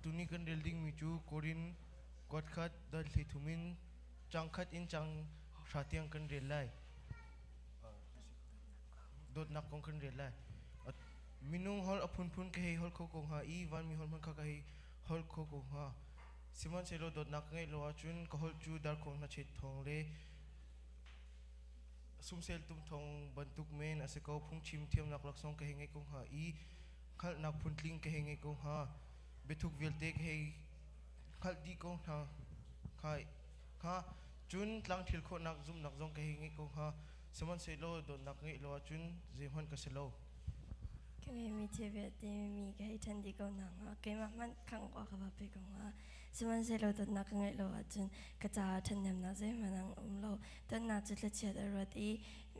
Tuni kan rel dingmi cu Korin kuat khat dal hlei thum in cang khat in cang hra tiang kan rel lai. Dawtnak kong kan rel lai. Minung holh a phunphun ka hei holh kho ko hnga i vanmi holh hmanh kha ka hei holh kho ko hnga. Sihmanhsehlaw dawtnak ka ngeih lo ahcun ka holh cu darkhong hnachet thawng le sumsel tum thawng bantuk men a si ko. Phungchim thiamnak laksawng ka hei ngeih ko hnga i hngalhnak phuntling ka hei ngei ko hnga. Biathuk vialte ka hei hngalh dih ko hna hnga. Cun tlangthil khawhnak zumhnak zong ka hei ngeih ko hnga. Sihmanhsehlaw dawtnak ngeih lo ahcun zeihmanh ka si lo. Ka ngeihmi thil vialte mi ka hei ṭhen dih ko hna hnga. Keimah hmanh khangh awk ka va pe ko hnga. Sihmanhsehlaw dawtnak ka ngeih lo ahcun ka caah ṭhathnemnak zeihmanh an um lo. Dawtnak cu thlachiat a ruat i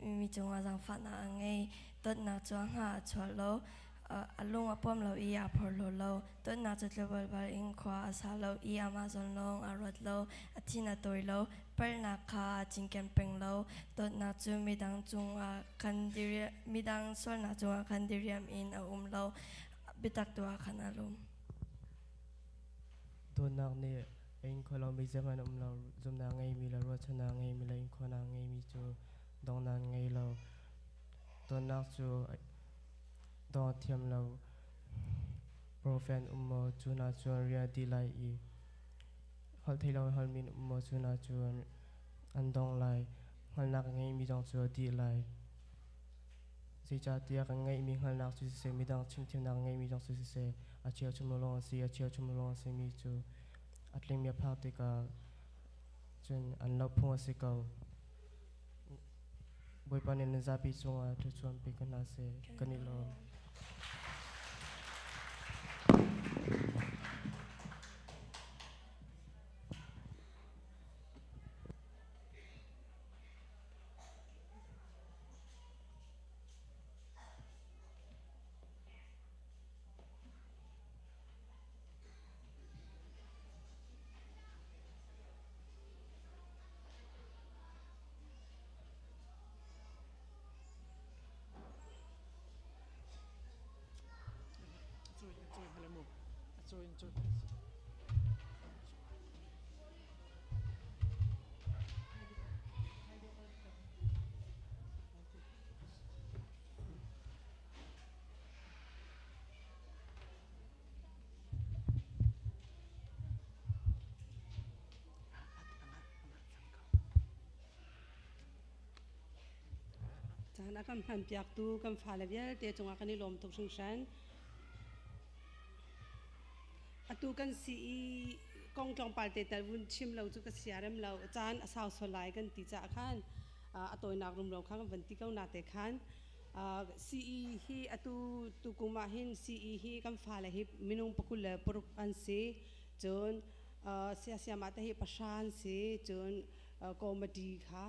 mi cungah zaangfahnak a ngei. Dawtnak cu a hngah a chuah lo, a lung a puam lo i aa phorhlaw lo. Dawtnak cu tlawmpal in khua a sa lo i amah zawn lawng aa ruat lo, a thin a tawi lo, palhnak kha aa cinken peng lo. Dawtnak cu midang cungah khan midang sualnak cungah khan diriam in a um lo, biatak tu ah khan aa lawm. Dawtnak nih a ing kho lomi zeihmanh um lo. Zumhnak ngeimi le ruahchannak ngeimi le inkhawhnak ngeimi cu donghnak ngei lo. Dawtnak cu dong a thiam lo. Profet um maw cu na cun rian a dih lai i holh thei lo in holhmi um maw cu na cun an dong lai. Hngalhnak a ngeimi zong cu a dih lai. Zeicahtiah kan ngeihmi hngalhnak cu siseh, midang chimthiamnak a ngeihmi zong cu siseh, a cheuchum lawng a si, a cheuchum lawng a simi cu a tlingmi a phak tikah cun an lo phung a si ko. Bawipa nih nan zapi cungah thluachuah pe ko hna seh. Kan i lawm. Caan a kan hmanpiaktu kan fale vialte cungah kan i lawm tuk hringhran. Atu kan si i kong tlawmpal te tal vun chim lo cu ka siarem lo. Caan a sau sual lai kan ti caah khan a tawinak rumro kha kan van ti ko na te khan CE hi atu tukum ah hin CE hi kan fale hi minung 26 an si. Cun siasiam ah te hi pahra an si. Cun committee kha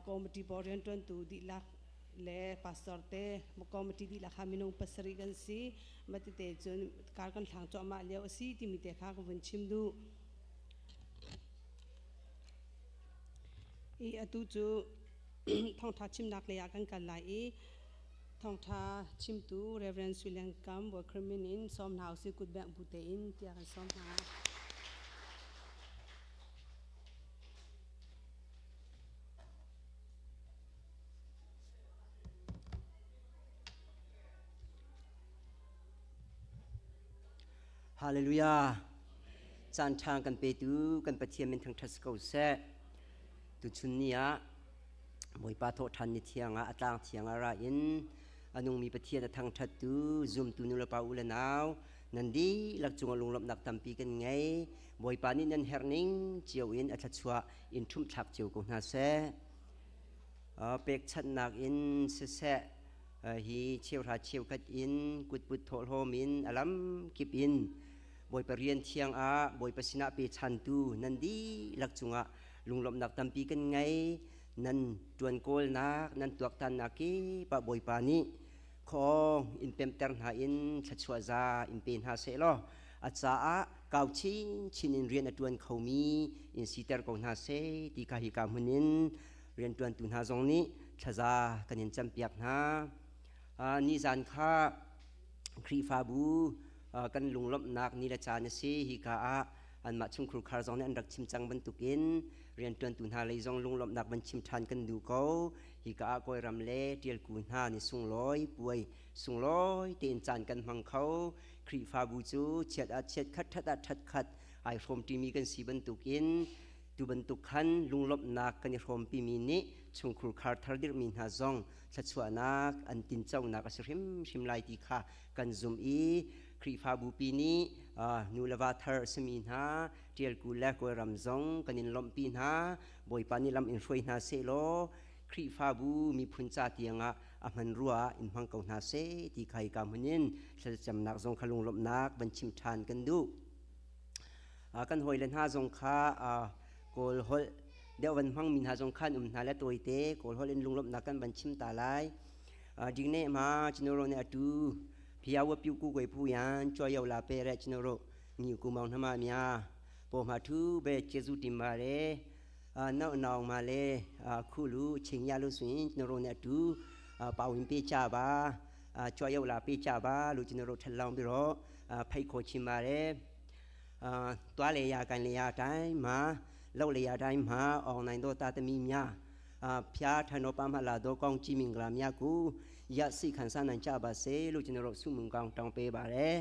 committee board rianṭuantu dihlak le pastor te committee dihlak kha minung pasarih kan si. Matite cun kar kan hlang cuahmah lio a si timi te kha ka vun chim duh. I atu cu thawngṭha chimnak lei ah kan kal lai i thawngṭha chimtu Reverend Sui Leng Kam Bawi min in sawm hna usih kutbengh bu tein tiah kan sawm hna. Hallelujah. Caan ṭha kan petu kan Pathian min thangṭhat si ko seh. Tuchun ni ah Bawipa thawhṭhan ni thiang ah a tlang thiang ah ra in a nungmi Pathian a thangṭhattu zumtu nulepa u le nau nan dihlak cungah lunglawmhnak tampi kan ngei. Bawipa nih nan herh ning cio in a thluachuah in ṭhumhthlak cio ko hna seh. Pekchanhnak in siseh, hi cheuhra cheukhat in kutput thawhlawm in a lamkip in Bawipa rian thiang ah Bawipa sinah pechantu nan dihlak cungah lunglawmhnak tampi kan ngei. Nan ṭuan kawlnak, nan tuaktannak kip ah Bawipa nih khawng in pemter hna in thluachuah za in pe hna seh law a caah kau chinchin in rian a ṭuan khomi in siter ko hna seh ti kha hika hmun in rianṭuantu hna zong nih thlaza kan in campiak hna. Nizan kha Khrihfabu Kan lunglawmhnak ni le caan a si. Hika ah anmah chungkhur khar zong nih an rak chim cang bantukin rianṭuantu hna lei zong lunglawmhnak van chim ṭhan kan duh ko. Hika ah Kawlram le Ṭialku hna ni sunglawi puai sunglawi tein caan kan hmang kho. Khrihfabu cu chiat ah chiat khat, ṭhat ah ṭhat khat ai hrawmṭimi kan si bantukin tu bantuk khan lunglawmhnak kan i hrawmpimi nih chungkhur khar thar dirhmi hna zong thluachuahnak an tinconak a si hrimhrim lai ti kha kan zumh i Khrihfabupi nih nu le va thar a simi hna Ṭialku le Kawlram zong kan in lawmhpi hna. Bawipa nih lam in hruai hna sehlaw Khrihfabu miphun ca tiangah a hman rua ah in hmang ko hna seh ti kha hika hmun in thlacamnak zong kha lunglawmhnak van chim ṭhan kan duh. Kan hawile hna zong kha Kawl holh deuh van hmangmi hna zong khan um hna le tawite Kawl holh in lunglawmhnak kan van chim ta lai. Ding ne ma chinoro ne atu phiawa piu ku goi pu yan chua yo la pe re chinoro ni ku maung hna ma mya po ma thu be chezu tim ma re nau naung ma le khu lu ching ya lu swin chinoro ne atu pawin pe cha ba chua yo la pe cha ba lu chinoro than long bi ro phai kho chim ma re တွားလေရကန်လေရတိုင်းမှာလောက်လေရတိုင်းမှာအောင်နိုင်တော့တာသမီးများ ဖျားထန်တော်ပါမလာတော့ကောင်းကြည်မင်္ဂလာများကိုရရှိခံစားနိုင်ကြပါစေလို့ကျွန်တော်တို့ဆုမွန်ကောင်းတောင်းပေးပါတယ်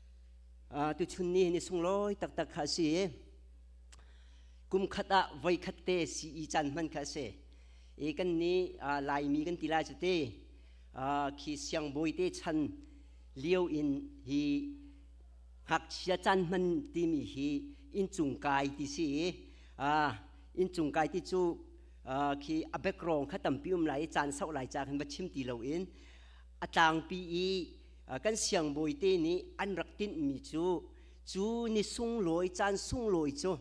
။အာတူချွန်းနေနေဆုံလို့တက်တက်ခါစီกุมขัดอะไว้ขัดเตสีอีจันมันခါစေเอกันนี้ลายมีกันตีลาจะเตขีเสียงบอยเตชันเลี้ยวอินฮีหักเชียจันมันตีมีฮีอินจุงกายตีสีอินจุงกายที่จู khi a background kha tampi um lai caan sau lai cha khan va chim ti lo in a tlangpi i kan siangbawi te nih an rak tinh mi cu cu ni sunglawi caan sunglawi cu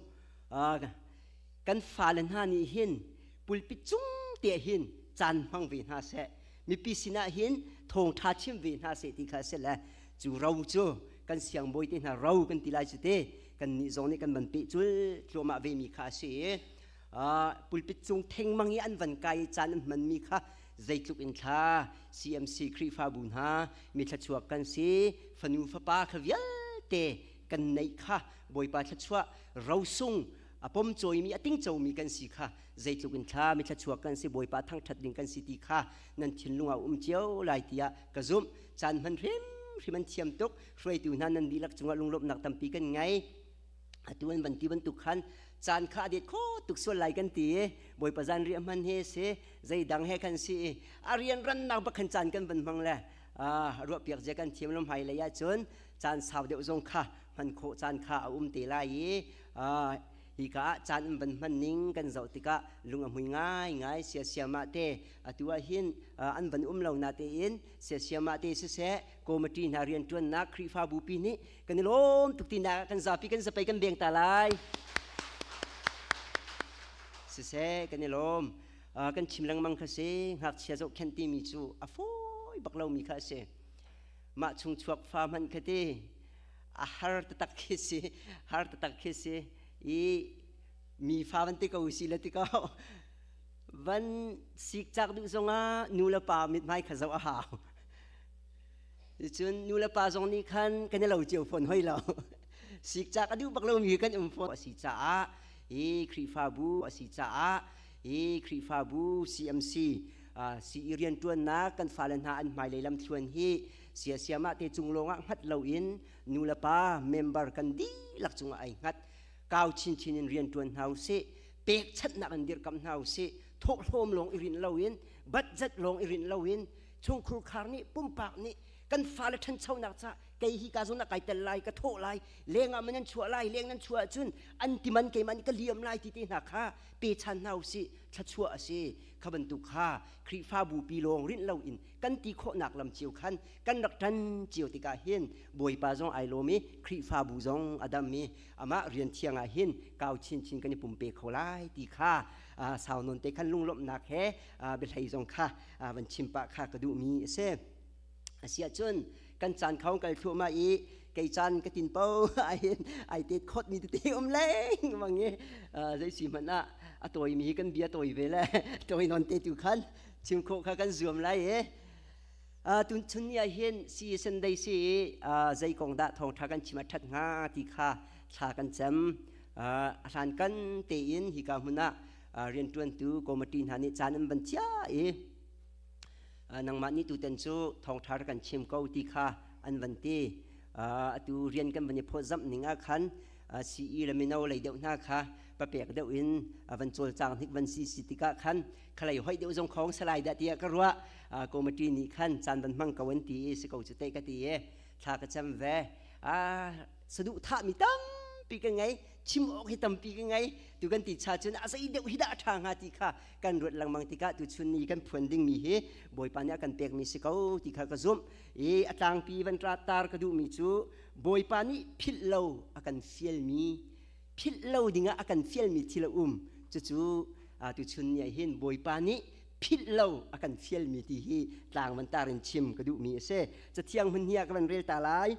kan fale hna nih hin pulpit cung te hin caan hmang ve hna seh mipi sinah hin thawngtha chim ve hna seh ti kha si le cu ro cu kan siangbawi te hna ro kan ti lai cu te kan nih zong nih kan van peh cul tluahmah ve mi kha a si i pulpit cung thengmang i an van kai caan an hmanmi kha zeitluk in thla CMC Khrihfabu hna mi thluachuak kan si fanu fapa kha vialte kan neih kha Bawipa thluachuah rosung a pom cawimi a tingcomi kan si kha zeitluk in thla mi thluachuak kan si Bawipa thangṭhat ding kan si ti kha nan thinlung ah um cio lai tiah ka zumh caan hman hrimhrim an thiam tuk hruaitu hna nan dihlak cungah lunglawmhnak tampi kan ngei atu an van ti bantuk khan caan kha a det kho tuk sual lai kan ti i Bawipa zan riah hman he si zeidang he khan si i a rian rannak bak khan caan kan van hmang le ruah piak zia kan thiam lo hmai lei ahcun caan sau deuh zong kha hman khawh caan kha a um te lai i hika ah caan an van hman ning kan zoh tikah lung a hmui ngai ngai siasiamah te atu ah hin an van um lo na tein siasiamah te siseh committee hna rianṭuannak Khrihfabu pi nih kan i lawm tuk ti nak kan zapi kan zapei kan beng ta lai siseh kan i lawm kan chim lengmang kha si ngakchia zohkhenh timi cu a fawi bak lomi kha a si mah chung chuak fa hmanh kha ti a har taktak khi si har taktak khi si i mi fa van ti ko si le ti ko van sik cak duh zongah nu le pa mithmai kha zoh a hau Cun nu le pa zong nih khan kan i lo cio fawn hoi lo. Sikcak a duh bak lomi kan um fawn a si caah hi Khrihfabu a si caah hi Khrihfabu CMC CE rianṭuannak kan fale hna an hmailei lamthluan hi siasiamah te cung lawngah hngat loin nu le pa member kan dihlak cungah ai hngat kau chinchin in rianṭuan hna usih pekchanhnak in dirhkamh hna usih thawhlawm lawng i rinh loin budget lawng i rinh loin chungkhur khar nih pumpak nih kan fale ṭhanchonak ca kei hi ka zawn ah kai tel lai ka thawh lai leng ah man nan chuah lai leng nan chuah ahcun an timan keimah nih ka liam lai ti te hna kha pe chan hna usih thluachuah a si kha bantuk kha Khrihfabu pi lawng rinh loin kan ti khawhnak lam cio khan kan rak ṭan cio tikah hin Bawipa zong ai lawm i Khrihfabu zong a dam i amah rian thiang ah hin kau chinchin kan i pumpe kho lai ti kha sau nawn te khan lunglawmhnak he biahlei zong kha van chim pah kha ka duhmi a si. Asiahcun kan caan kho kal thluahmah i kei caan ka tin po ai ai tet khot mi tete um leng mang i zei si hmanh ah a tawi mi kan bia tawi ve le tawi non te tu khan chim khawh kha kan zuam lai i. Tun chun ni ah hin si Sunday si zei kong dah thawngṭha kan chim a ṭhat hnga ti kha thla kan cam. A hlan kan tein hika hmun ah rianṭuantu committee hna nih caan an van chia i nangmah nih tutan cu thawngṭha rak kan chim ko ti kha an van ti. Atu rian kan van i phawtzamh ning ah khan CE le mino lei deuh hna kha papek deuh in van cawlcang hnik van si si tikah khan khalei hoih deuh zong khong salai dah tiah ka ruah. Committee nih khan caan van hmang ko an ti i si ko cu te ka ti i thla ka cam ve. Saduh thahmi tampi ka ngei, chim awk hi tampi ka ngei. Tu kan ti cha cun a zei deuh hi dah a ṭha hnga ti kha kan ruat lengmang tikah tu chun ni kan phuan dingmi hi Bawipa nih a kan pekmi si ko ti kha ka zumh. I a tlangpi van tar ka duhmi cu Bawipa nih philh lo a kan fialmi philh lo dingah a kan fialmi thil a um. Cucu tuchun ni ah hin Bawipa nih philh lo a kan fialmi ti hi tlang van tar in chim ka duhmi a si. Cathiang hmun hi ah ka van rel ta lai.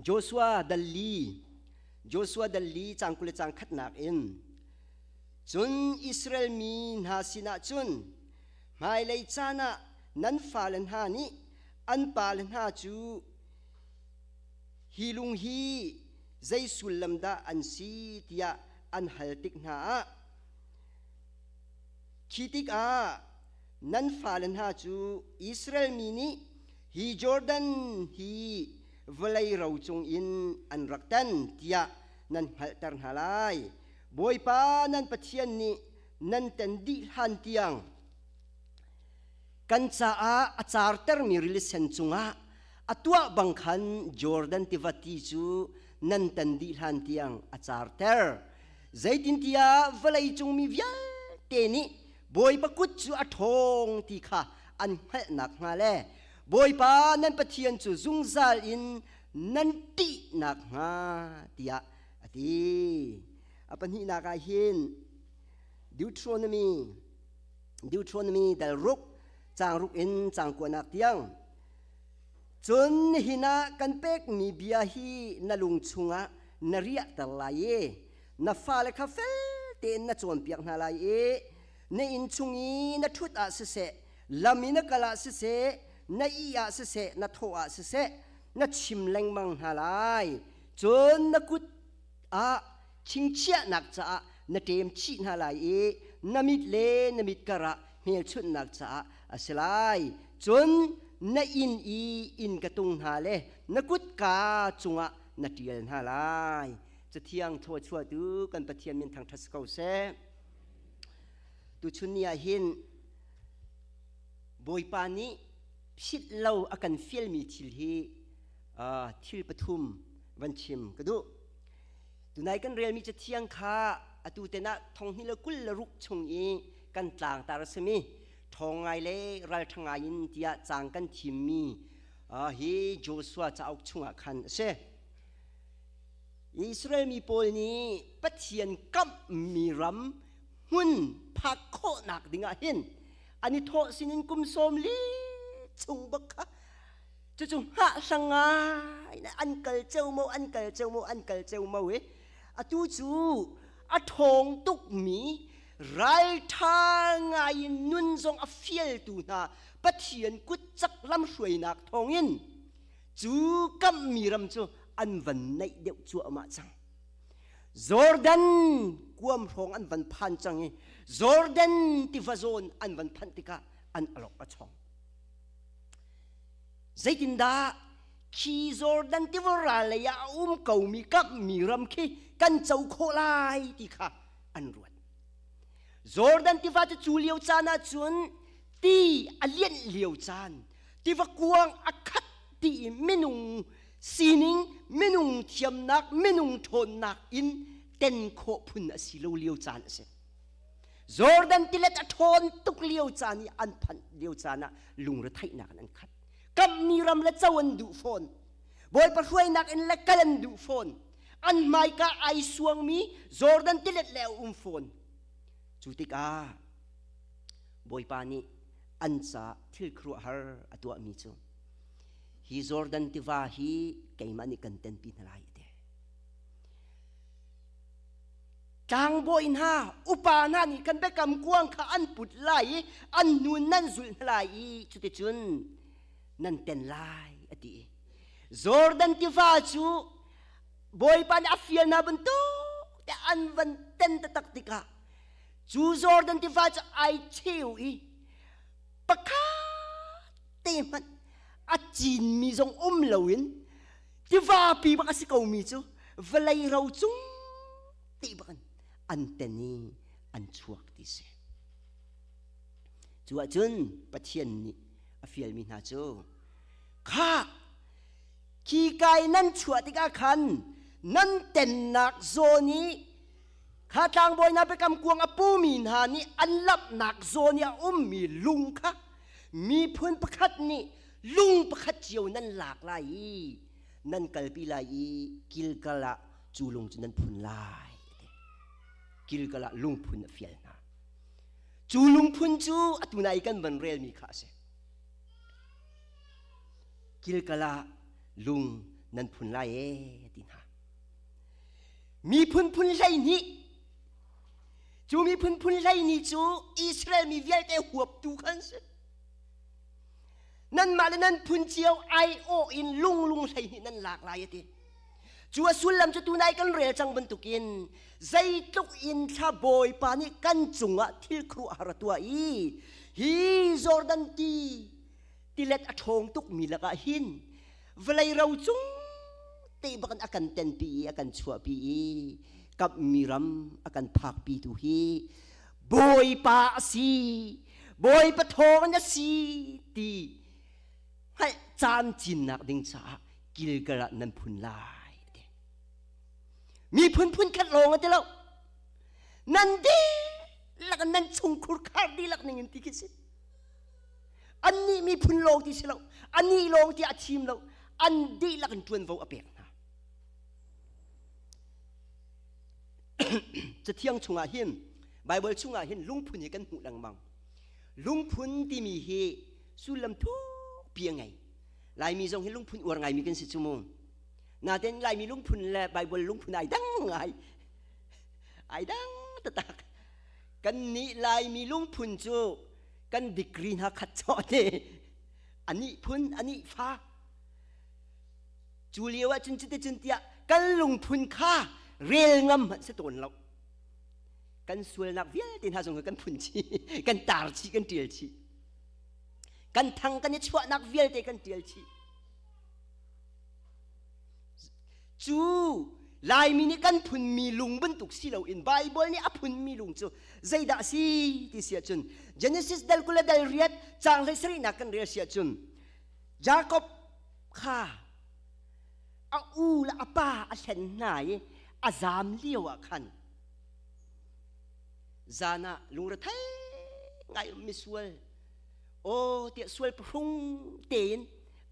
Joshua dalli Joshua dalli cang 20 le cang khatnak in cun Israel mi hna sinah cun hmailei caan ah nan fale hna nih an pale hna cu hi lung hi zei sullam dah an si tiah an hal tik hna ah khi tikah nan fale hna cu Israel mi nih hi Jordan hi vawlei ro cungin an rak tan tiah nan hngalhter hna lai. Bawipa nan Pathian nih nan ten dih hlan tiang kan caah a cartermi rili sen cungah a tuah bang khan Jordan tiva ti cu nan tan dih hlan tiang a carter. Zeitintiah vawlei cung mi vialte nih Bawipa kut cu a ṭhawng ti kha an hngalh nakhnga le Bawipa nan Pathian cu zungzal in nan ṭih nakhnga tiah a ti. A pahnihnak ah hin Deuteronomy Deuteronomy dal ruk caang ruk in caang kuanak tiang cun nihin ah kan pekmi bia hi na lung chungah na riahter lai i na fale kha fel tein na cawnpiak hna lai i na inn chung i na ṭhut ah siseh lam i na kal ah siseh na ih ah siseh na thawh ah siseh na chim lengmang hna lai cun na kut ah chingchiahnak caah na ṭem chih hna lai i na mit le na mit karah hmelchunhnak caah a si lai. Cun na inn i inn ka tung hna le na kutka cungah na ṭial hna lai. Cathiang thluachuahtu kan Pathian min thangṭhat si ko seh. Tuchun ni ah hin Bawipa nih philh lo a kan fialmi thil hi thil pathum van chim ka duh. Tunai kan relmi cathiang kha atu ten ah thonghnih le 26 chung i kan tlangtar a simi ṭhawng ngai le ralṭha ngai in tiah caang kan thimmi hi Joshua cauk chungah khan a si. Israel mi pawl nih Pathian kamhmi ram hmun phak khawhnak dingah hin an i thawh sinin kum 40 chung bak kha cucu hngahhlang ngai an kal ceomo an kal ceomo an kal ceomo i atu cu a ṭhawng tukmi ralṭha ngai in nun zong a fialtu hna Pathian kut cak lamhruainak thawngin cu kamhmi ram cu an van naih deuh cuahmah cang. Jordan kuam hrawng an van phan cang i Jordan tiva zawn an van phanh tikah an alok a chong. Zeitindah khi Jordan tiva ral lei ah a um komi kamhmi ram khi kan co khawh lai ti kha an ruat. Jordan tiva cu cu lio caan ah cun ti a lianh lio caan, tiva kuang a khat ti i minung sining, minung thiamnak, minung ṭhawnnak in ten khawh phun a si lo lio caan a si. Jordan tilet a ṭhawn tuk lio caan i an phanh lio caan ah lungretheihnak in an khat. Kamhmi ram le co an duh fawn. Bawipa hruainak in le kal an duh fawn. An hmaika ai suangmi Jordan tilet le a um fawn. Cu tikah Bawipa nih an caah thil khuaruahhar a tuahmi cu hi Jordan tiva hi keimah nih kan tenpi hna lai a ti. Tlangbawi hna, upa hna nih kan biakam kuang kha an put lai i an hnu nan zulh hna lai i cuticun nan ten lai, a ti. Jordan tiva cu Bawipa nih a fial hna bantuk te an van ten taktak tikah cu Jordan tiva cu ai cheu i pakhat te hmanh a cinmi zong um loin tivapi bak a si komi cu vawlei ro cung ti bak in an ten i an chuak ti si. Cu ahcun Pathian nih a fialmi hna cu kha khi kai nan chuah tikah khan nan tennak zawn i kha tlangbawi hna biakam kuang a pumi hna nih an lamhnak zawn i a ummi lung kha miphun pakhat nih lung pakhat cio nan lak lai i nan kalpi lai i Gilgal ah cu lung cu nan phun lai. Gilgal ah lungphun a fial hna. Cu lungphun cu atu nai kan van relmi kha a si. Gilgal ah lung nan phun lai ee ti hna. Miphun phun 12 cu miphun phun 12 cu Israel mi vialte huaptu khan si. Nanmah le nan phun cio aiawh in lung lung 12 nan lak lai a ti. Cu a sullam cu tunai kan rel cang bantukin zeitluk in thla Bawipa nih kan cungah thil khuaruahhar a tuah i hi Jordan ti tilet a ṭhawng tukmi lakah hin vawlei ro cung te bakin a kan tenpi i a kan chuahpi i kamhmi ram a kan phakpi tu hi Bawipa a si Bawipa thawng a si ti hngalh caan cinnak ding caah Gilgal ah nan phun lai a ti. Miphun phun khat lawng a ti lo. Nan dihlak nan chungkhur khar dihlak ning in ti khi si. Annih miphun lawng ti si lo. Anih lawng ti a thim lo. An dihlak in ṭuanvo a pek hna. Cathiang chungah hin Bible chungah hin lungphun hi kan hmuh lengmang. Lungphun timi hi sullam thukpi a ngei. Laimi zong hi lungphun uar ngaimi kan si cu mu. Nain Laimi lungphun le Bible lungphun ai dang ngai. Ai dang taktak. Kan nih Laimi lungphun cu kan degree hna khat cawh te. Anih phun, anih fa. Cu lio ah cun cuticun tiah kan lungphun kha rel ngam hmanh si tawn lo. Kan sualnak vialte hna zong kan phun chih, kan tar chih, kan ṭial chih. Kan thang kan i chuahnak vialte kan ṭial chih. Cu Laimi nih kan phunmi lung bantuk si loin Baibal nih a phunmi lung cu zeidah a si ti si ahcun Genesis dal 20 le dal 8 caang 17nak kan rel si ahcun Jakob kha a u le a pa a hlen hna i a zaam lio ah khan zan ah lungrethei ngai um misual aw tiah sual pahrung tein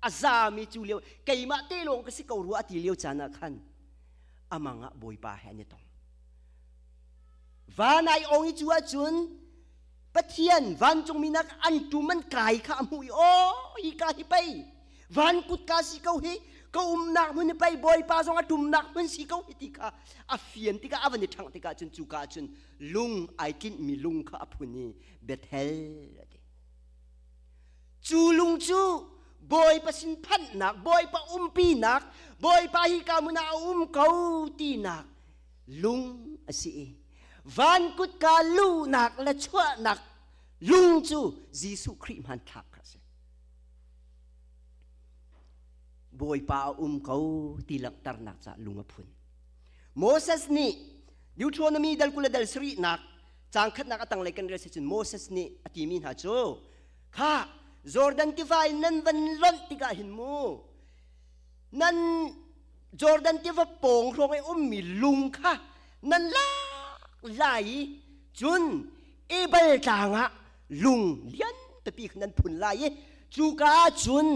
a zami cu lio keimah te lawng ka si ko rua a ti lio caan ah khan amang ah Bawipa he an i tong. Van ai ong i cu ahcun Pathian vancungmi nak an tum an kai kha a hmuh i aw hi ka hi pei van kutka si ko hi ka umnak hmun hi pei Bawipa zong a tumnak hmun si ko hi ti kha a fian tikah a van i ṭhangh tikah cun cuka ah cun lung ai tlinhmi lung kha a phun i Bethel a ti. Cu lung cu Bawipa sin phanhnak, Bawipa umpinak, Bawipa hi ka hmun ah a um ko tinak lung a si i van kutka luhnak le chuahnak lung cu Jesuh Khrih hmanthlak kha a si. Bawipa a um ko ti langhternak caah lung a phun. Moses nih Deuteronomy dal 20 le dal 7nak caang khatnak a tanglei kan rel si cun Moses nih a timi hna cu kha Jordan tiva in nan van lonh tikah hin mu nan Jordan tiva pawng hrawng i ummi lung kha nan lak lai i cun Ebal tlang ah lung lian pipi kha nan phun lai i cuka ah cun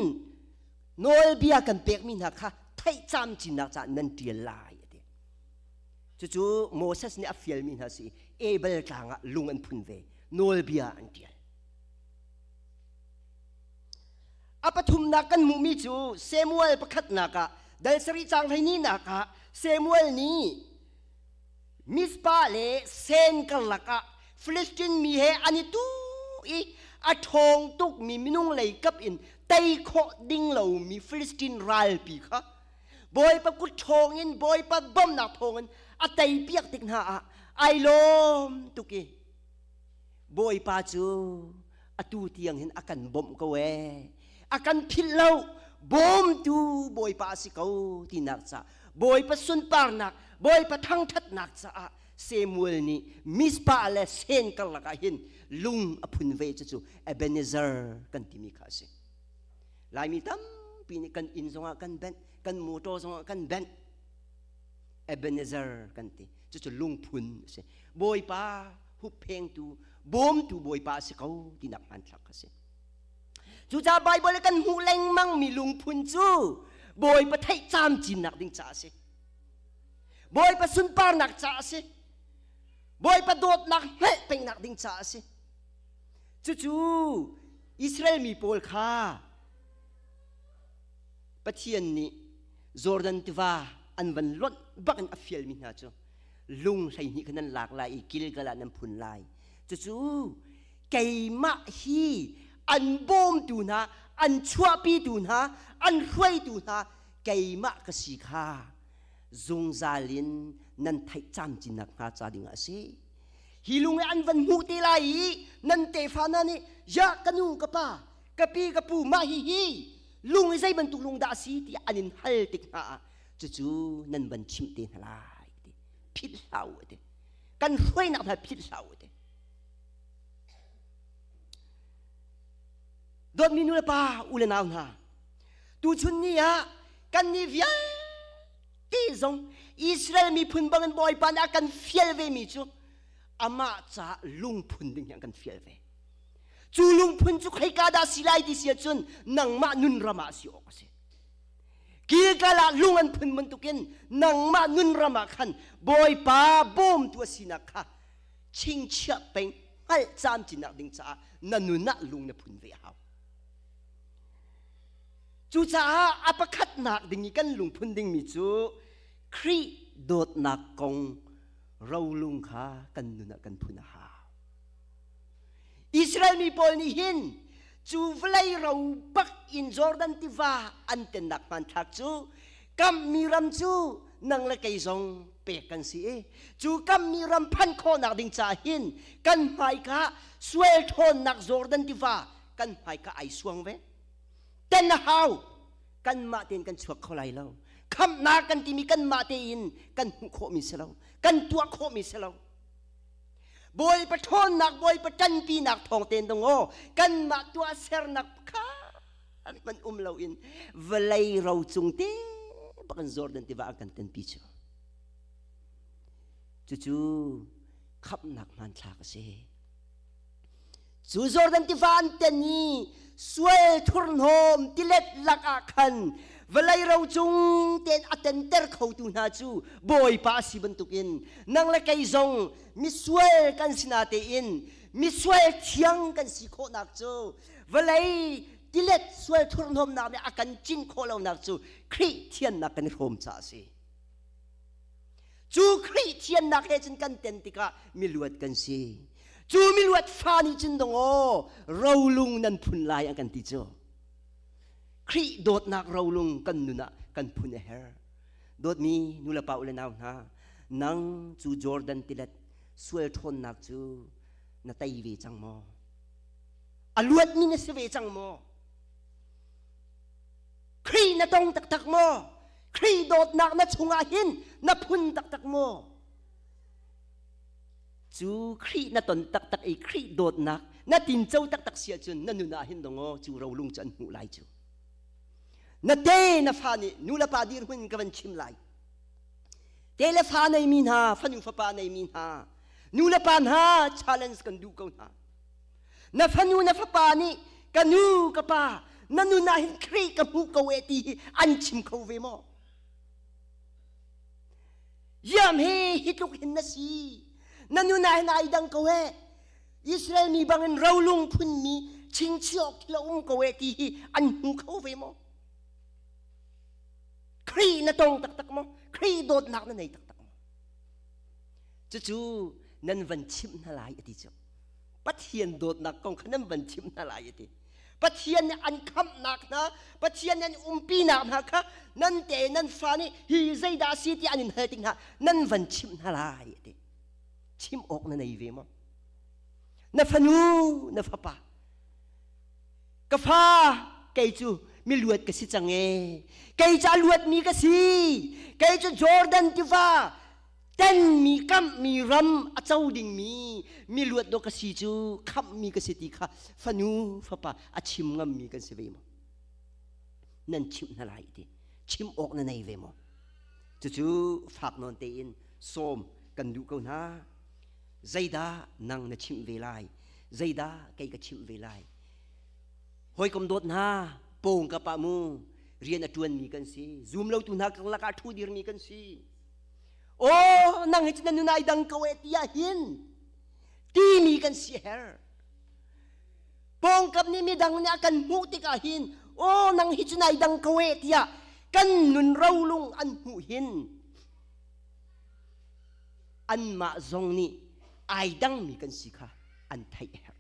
nawlbia kan pekmi hna kha theih camcinnak caah nan ṭial lai a ti. Cucu Moses nih a fialmi hna si Ebal tlang ah lung an phun ve nawlbia an ṭial. A pathumnak kan hmuhmi cu Samuel pakhatnak ah dal sarih caang 12nak ah Samuel nih Mizpah le Sen karlak ah Filistin mi he an i tu i a ṭhawng tukmi minung lei kap in tei khawh ding lomi Filistin ralpi kha Bawipa kut ṭhawng in Bawipa bawmhnak thawngin a tei piak tik hna ah ai lawm tuk i Bawipa cu atu tiang hin a kan bawmh ko ee a kan philh lo bawmtu Bawipa a si ko tinak ca Bawipa sunparnak Bawipa thangṭhatnak caah Samuel nih Mizpah le Sen karlak ah hin lung a phun ve cucu Ebenezer kan timi kha a si. Laimi tampi nih kan inn zongah kan benh, kan motor zongah kan benh. Ebenezer kan ti. Cucu lungphun a si. Bawipa hupphengtu, bawmtu Bawipa a si ko tinak hmanthlak a si. Cucaah Baibal kan hmuh lengmang mi lungphun cu Bawipa theih camcinnak ding caah a si. Bawipa sunparnak caah a si. Bawipa dawtnak hngalh pengnak ding caah a si. Cucu Israel mi pawl kha Pathian nih Jordan tiva an van lonh bak in a fialmi hna cu lung 12 kha nan lak lai i Gilgal ah nan phun lai. Cucu keimah hi an bawmtu hna, an chuahpitu hna, an hruaitu hna keimah ka si kha zungzal in nan theih camcin nakhnga ca dingah a si. Hi lung i an van hmuh te lai i nan tefa hna nih ya ka nu ka pa ka pi ka pu mah hi hi lung i zei bantuk lung dah a si tiah an in hal tik hna ah cucu nan van chimh te hna lai ti philh hlah u ti kan hruainak hna philh hlah u ti dawtmi nu le pa u le nau hna tuchun ni ah kan nih vialte zong Israel miphun bangin Bawipa nih a kan fial ve mi cu amah caah lungphun ding hi an kan fial ve cu lungphun cu khoika dah si lai ti si ahcun nangmah nun ram ah si awk a si Gilgal ah lung an phun bantukin nangmah nun ram ah khan Bawipa bawmtu a sinak kha chingchiah peng hngalh camcinnak ding caah na nun ah lung na phun ve a hau Cucaah a pakhatnak ding i kan lungphun dingmi cu Khrih dawtnak kong rolung kha kan nun ah kan phun a hau. Israel mi pawl nih hin cu vawlei ro bak in Jordan tiva an tennak hmanthlak cu kammi ram cu nang le kei zong pek kan si i cu kammi ram phanh khawhnak ding caah hin kan hmaika sual ṭhawnnak Jordan tiva kan hmaika ai suang ve. Ten a hau. Kanmah tein kan chuak kho lai lo. Khamhnak kan timi kanmah tein kan hmuh khawhmi si lo. Kan tuah khawhmi si lo. Bawipa ṭhawnnak, Bawipa ṭanpinak thawng tein dong aw kanmah tuah sernak kha man um loin vawlei ro cung te bakin Jordan tiva an kan tenpi cu. Cucu khamhnak hmanthlak a si. Cu Jordan tiva an ten i sual thurhnawm tilet lakah khan vawlei ro cung tein a tenter khotu hna cu Bawipa a si bantukin nang le kei zong misual kan si natein misual thiang kan si khawhnak cu vawlei tilet sual thurhnawmnak nih a kan cin khawh lonak cu Khrih thiannak kan i hrawm caah a si. Cu Khrih thiannak he cun kan ten tikah miluat kan si. Cu miluat fa nih cun dong aw rolung nan phun lai an kan ti cu. Khrih dawtnak rolung kan nun ah kan phun a her. Dawtmi nulepa u le nau hna, nang cu Jordan tilet sual ṭhawnnak cu na tei ve cang maw? A luatmi na si ve cang maw? Khrih na tong taktak maw? Khrih dawtnak na chungah hin na phun taktak maw? Cu Khrih na ton taktak i Khrih dawtnak na tinco taktak si ahcun na nun ah hin dong cu rolung cu an hmuh lai cu. Na te na fa nih nu le pa dirhmun ka van chim lai. Te le fa neimi hna, fanu fapa neimi hna, nu le pa hna challenge kan duh ko hna. Na fanu na fapa nih ka nu ka pa na nun ah hin Khrih ka hmuh ko e ti hi an chim kho ve maw? Yam he hi tluk hin na si. Na nun ah hin ai dang ko e. Israel mi bangin rolung phunmi chingchiok thil a um ko e ti hi an hmu kho ve maw? Khrih na tong taktak maw? Khrih dawtnak na nei taktak maw? Cucu nan van chimh hna lai a ti cu. Pathian dawtnak kong kha nan van chimh hna lai a ti. Pathian nih an khamhnak hna, Pathian nih an umpinak hna kha nan te nan fa nih hi zeidah a si tiah an in hal tik hna nan van chimh hna lai a ti. Chim awk na nei ve maw? Na fanu, na fapa, ka fa kei cu miluat ka si cang e. Kei cu a luatmi ka si. Kei cu Jordan tiva tenmi kamhmi ram a co dingmi miluat dawh ka si cu khamhmi ka si ti kha fanu fapa a chim ngammi kan si ve maw? Nan chimh hna lai ti. Chim awk na nei ve maw? Cucu fak nawn tein sawm kan duh ko hna. Zeidah nang na chimh ve lai? Zeidah kei ka chimh ve lai? Hawikom dawt hna, pawng ka pah mu, rian a ṭuanmi kan si. Zum lotu hna karlak ah ṭhu dirmi kan si. Aw, nang hi cu na nun ai dang ko e tiah hin timi kan si her. Pawngkam nih midang nih a kan hmuh tikah hin aw nang hi cu nai dang ko e tiah kan nun rolung an hmuh hin anmah zong nih ai dangmi kan si kha an theih a herh.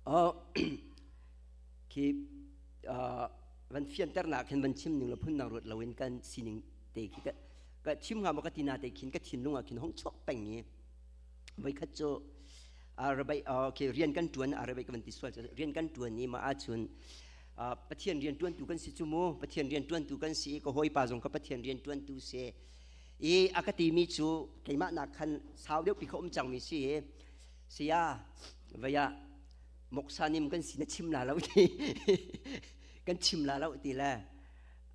Oh, khi uh, van fianternak khin van chim ning le phun nang ruat loin kan sining te khi ka ka chim hnga maw ka ti na te khin ka thinlung ah khin hong chuak peng i voikhat cu arabai okay rian kan tuan arabai ka van ti sual rian kan tuan i ma ahcun Pathian rian tuantu kan si cu mu Pathian rian tuantu kan si ka hawipa zong ka Pathian rian tuantu si i a ka timi cu keimah nak khan sau deuh pi kha um cangmi si saya vaya moksanim kan si na chim la lo ti kan chim la lo ti le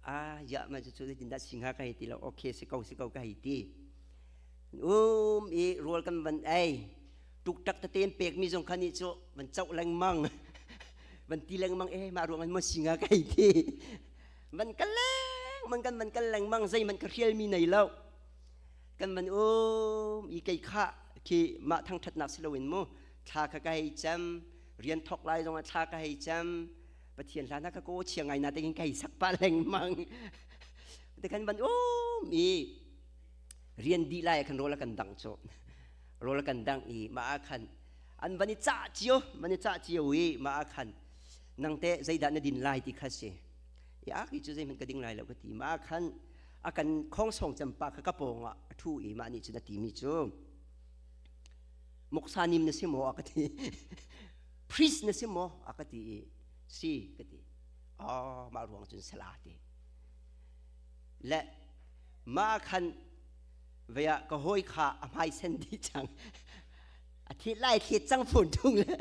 a ya ma cu cu zeitin dah si hnga ka hei ti lo okay si ko si ko ka hei ti um i rawl kan van ei tuktak tete pek mi zong kha nih cu van choh lengmang van ti lengmang e mah ruang an mo si hnga ka hei ti van kal lengmang kan van kal lengmang zeihmanh ka hrial mi nei lo kan van um i kei kha khi mah thangthatnak si loin mu thla kha ka hei cam rian thok lai zongah thla ka hei cam Pathian hla na ka ko chia ngai na te kin kai sak pa lengmang te kan van um i rian di lai khan rola kan dang cho rola kan dang i ma khan an van i cha cio van i cha cio i ma khan nang te zeidah na din lai ti kha si i a ki chu zei man ka ding lai lo ka ti ma khan a kan khong song cem pa kha ka pawng ah a thu i ma ni chu na ti mi chu moksanim na si maw a ka ti priest na si maw a ka ti i si ka ti oh mah ruang cun sala ti le mah khan vea ka hawi kha a hmai sen dih cang a thi lai thli cang phun tung le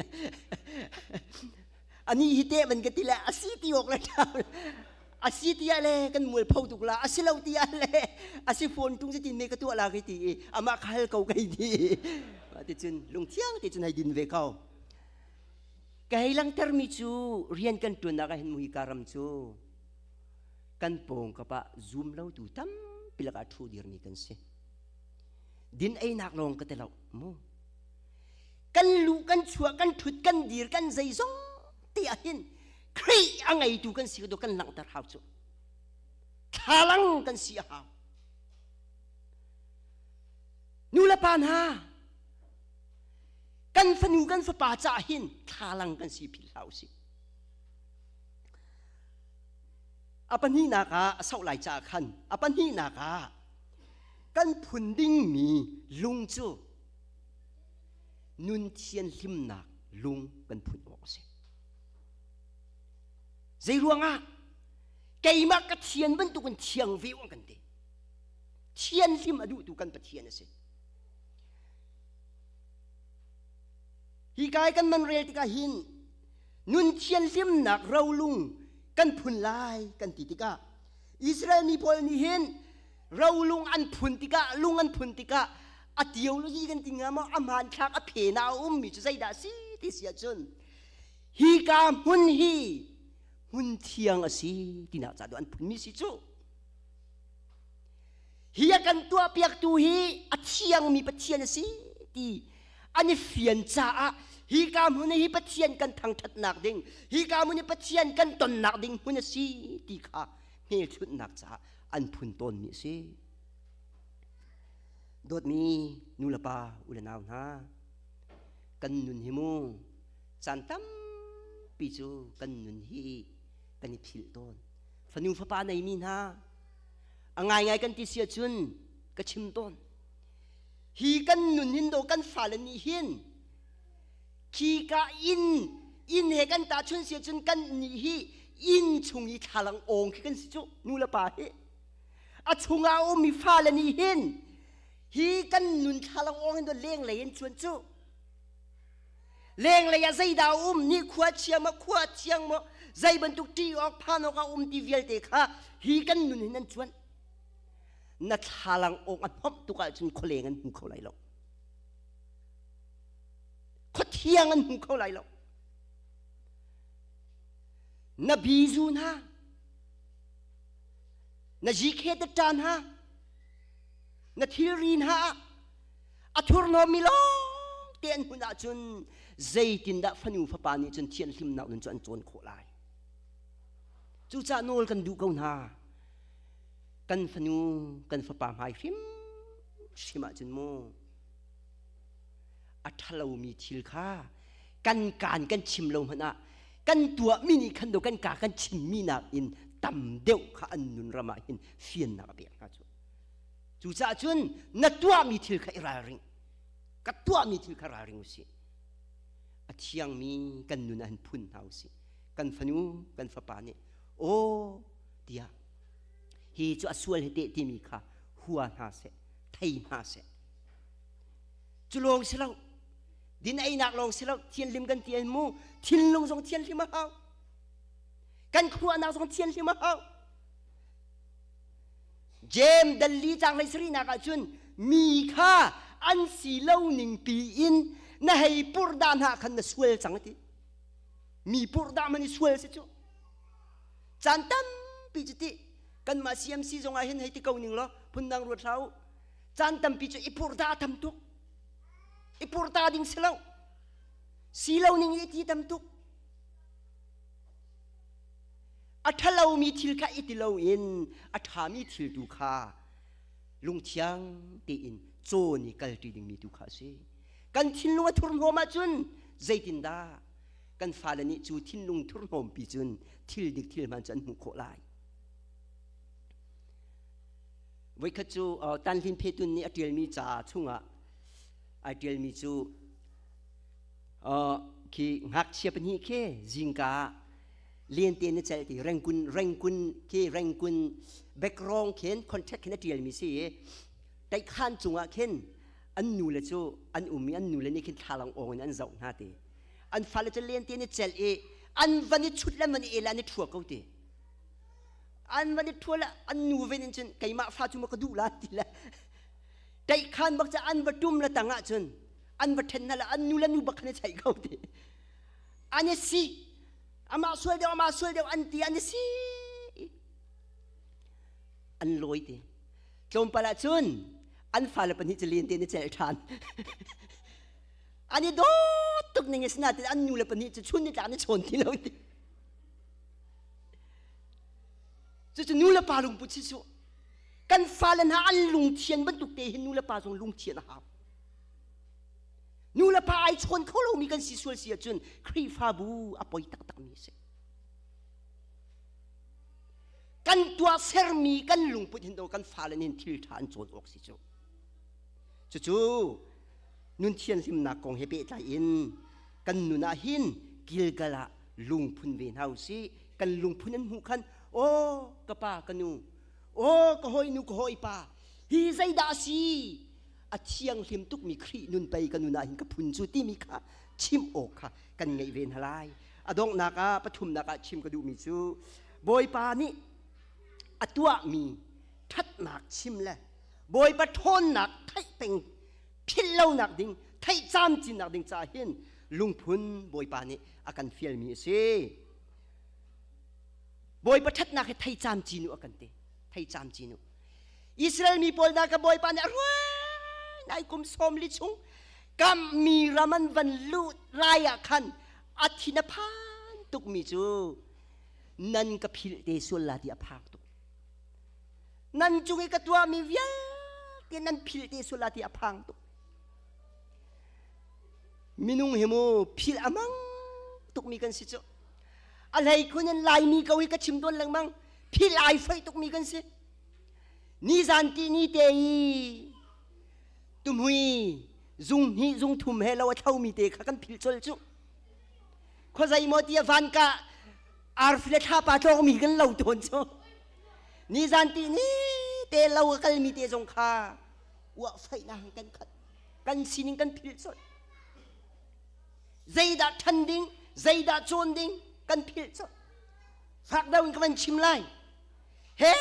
ani hi te man ka ti le asi ti ok le asi ti le kan mual pho tuk la asi lo ti le asi phone tung si tin me ka tua la kai ti i ama khal ko kai ti ti cun lungthiang ti cun hei din ve ko ka hei langter mi cu rian kan tuan nak ah hin muhi karam cu kan pawng kapa zoom lo tu tampi lakah thu dir mi kan si din ei nak lawng ka te lo mu kan lu kan chuah kan thut kan dir kan zeizong ti ah hin Khrih a ngeitu kan si ko kan langhter hau cu thlalang kan si a hau nu le pa hna kan fanu kan fapa ca hin thlalang kan si philh hlah usih a pahnihnak ah a sauh lai caah khan a pahnihnak ah kan phun dingmi lung cu nun thianhlimnak lung kan phun awk a si Zei ruangah keimah ka thian bantukin thiang ve an kan ti. Thianhlim a duhtu kan Pathian a si. Hi kai kan man rel tikah hin nun thianhlimnak rolung kan phun lai kan ti tikah Israel mi pawl nih hin rolung an phun tikah lung an phun tikah a theology kan ti nga maw a hmanthlak a phen ah a ummi cu zeidah a si ti si ahcun hika hmun hi hmun thiang a si tinak ca an phunmi si cu hi a kan tuahpiaktu hi a thiangmi Pathian a si ti an i fian caah hika hmun hi Pathian kan thangṭhatnak ding hika hmun hi Pathian kan tonnak ding hmun a si ti kha hmelchunhnak caah an phun tawnmi a si. Dawtmi nu le pa u le nau hna, kan nun hi mu caan tampi cu kan nun hi kan i philh tawn. Fanu fapa neimi hna a ngaingai kan ti si ahcun ka chim tawn. Hi kan nun hin do kan fale nih hin khi ka inn inn he kan tahchun si ahcun kan nih hi inn chung i thlalang awng khi kan si cu nu le pa hi a chungah a ummi fale nih hin hi kan nun thlalang awng hin lenglei in chuan cu lenglei ah zeidah a um ni khua chia maw khua thiang maw zei bantuk ṭih awk phan awk a um ti vialte kha hi kan nun hin an cuan na thlalang awng a hnomh tuk ahcun khualeng an hmu kho lai lo khuathiang an hmu kho lai lo na bizu hna na zikhe ṭa hna na thilri hna ah a thurhnawmmi lawng te an hmun ahcun zeitindah fanu fapa nih cun thianhlimnak nun cu an cawn khawh lai cucaah nawl kan duh ko hna kan fanu kan fapa hmai hrim hrim ahcun mu a ṭhalomi thil kha kan kaan kan chim lo hmanh ah kan tuahmi nih khan do kan ka kan chimmi nakin tam deuh kha an nun ram ah hin fiannak a pek hna cu cucaah cun na tuahmi thil kha i ralring ka tuahmi thil kha ralring usih a thiangmi kan nun ah hin phun hna usih kan fanu kan fapa nih aw tiah hi cu a sual hi teh timi kha hua hna seh thei hna seh cu lawng si lo din einak lawng si lo thianhlim kan ti an mu thinlung zong thianhlim a hau kan khuahnak zong thianhlim a hau Jem dalli cang hlei sarihnak ah cun mi kha an si lo ning pi in na hei purdah hna khan na sual cang ti mi purdah man i sual si cu caan tampi cu ti kanmah CMC zong ah hin hei ti ko ning law phundang ruat hlah u caan tampi cu i purdah tam tuk i purta ding si lo si lo ning i ti tam tuk a ṭhalomi thil kha i ti loin a ṭhami thil tu kha lungthiang tein cawn i kalṭi dingmi tu kha a si kan thinlung a thurhnawm ahcun zeitindah kan fale nih cu thinlung thurhnawmpi cun thil dik thil hmaan cu an hmuh khawh lai Voikhat cu Tanhlin Phetun nih a ṭialmi ca chungah ai ṭialmi cu khi ngakchia pahnih khi zingka ah lente na celh ti rengkun rengkun khi rengkun background khin contact khin a ṭialmi si i taikhan cungah khin an nu le cu an um i an nu le nih khin thlalang awng in an zoh hna ti an fale cu lente na celh i an van i chut le van i el an i ṭhua ko ti An van i ṭhual ah an nu ven in cun keimah fa cu ma ka duh la ti le ṭaihkhan bak ca an va ṭum le tang ah cun an va ṭhen hna le an nu le nu bak khan i cheih ko ti an i si amah sual deuh amah sual deuh an ti an i si an lawi ti tlawmpal ah cun an fale pahnih cu len te in i celh ṭhan an i dawt tuk ning i sinain an nu le pahnih cu chun ni tlak an i chawn ti lo ti Cucu nu le pa lungput si su. Kan fale hna an lungthian bantuk te hin nu le pa zong lungthian a hau. Nu le pa ai chawn kho lomi kan si sual si ahcun Khrihfabu a poi taktakmi a si. Kan tuah sermi kan lungput hin do kan fale nih thil ṭha an cawn awk si cu. Cucu nun thianhlimnak kong he pehtlai in kan nun ah hin Gilgal ah lungphun ve hna usih kan lungphun an hmuh khan aw ka pa ka nu aw ka hawinu ka hawipa hi zeidah a si a thianghlim tukmi Khrih nun pei ka nun ah hin ka phun cu timi kha chim awk kha kan ngeih ve hna lai a donghnak ah pathumnak ah chim ka duhmi cu Bawipa nih a tuahmi ṭhatnak chim le Bawipa ṭhawnnak theih peng philh lonak ding theih camcinnak ding caah hin lungphun Bawipa nih a kan fialmi a si. Bawipa ṭhatnak hi thei camcin u a kan ti. Thei camcin u. Israel mi pawl hna ka Bawipa nih a ruai nai kum 40 chung kammi ram an van lut lai ah khan a thin a phan tukmi cu nan ka philh te sual la ti a phang tuk. Nan cung i ka tuahmi vialte te nan philh te sula ti a phang tuk. Minung hi mu philh a mang tukmi kan si cu. A hlei khun in Laimi ko hi ka chim tawn lengmang. Philh ai foih tukmi kan si. Nizan ti ni te i tumhui zung hnih zung thum he lo a thlomi te kha kan philh colh cu. Khuazei maw ti a van ka arfi le thlapa tlawngmi kan lo tawn cu. Nizan ti ni te lo a kalmi te zong kha uah faihnak kan khat. Kan sining kan philh colh. Zeidah ṭhan ding, zeidah cawn ding kan philh colh. Fak deuh in ka van chim lai. He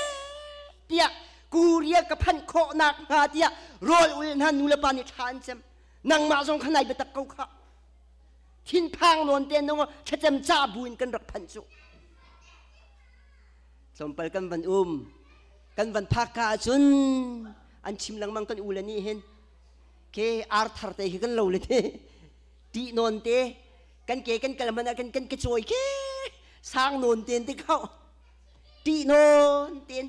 tiah Korea ka phanh khawhnak hnga tiah rawl ul hna nu le pa nih thla an cem. Nangmah zong kha nai biatak ko khah. Thinphang nawn te nung thlacam ca bu in kan rak phanh cu. Tlawmpal kan van um. Kan van phak ka ahcun an chim lengmang kan u le nih hin ke ar thar te hi kan lo le te tih nawn te kan ke kan kal hmanh ah kan kan ke cawi ke sang nawn ten te khau tih nawn ten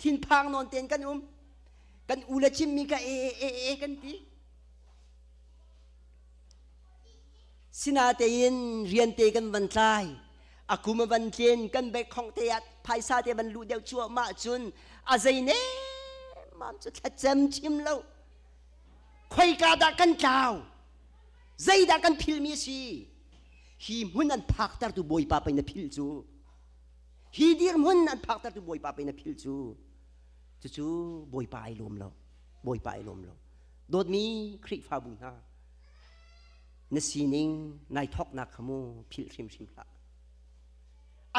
thinphang nawn ten kan um kan u le chimmi ka e e e kan ti Sinatein rian te kan van tlai. A kum a van tlen kan bek khong te ah phaisa te van luh deuh cuahmah cun a zei ne mam cu thlacam chim lo. Khoika dah kan tlau? Zeidah kan philmi a si? Hi hmun an phaktertu Bawipa pei na philh cu. Hi dirhmun an phaktertu Bawipa pei na philh cu. Cucu Bawipa ai lawm lo. Bawipa ai lawm lo. Dawtmi Khrihfabu hna, na sining nai thawknak kha mu philh hrimhrim hlah.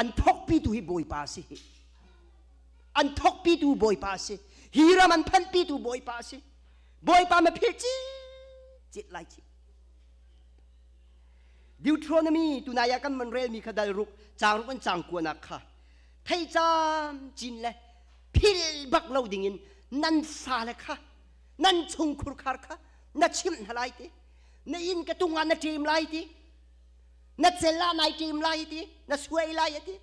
An thawkpitu hi Bawipa a si. An thawkpitu Bawipa a si. Hi ram an phanhpitu Bawipa a si. Bawipa ma philh cit lai ci. Deuteronomy tunai ah kan man relmi kha dal ruk caang ruk an caang kuanak kha thei cam cin le philh bak lo dingin nan fale kha nan chungkhur khar kha na chimh hna lai ti na inn ka tung ah na ṭem lai ti na cel ah nai ṭem lai ti na suai lai ti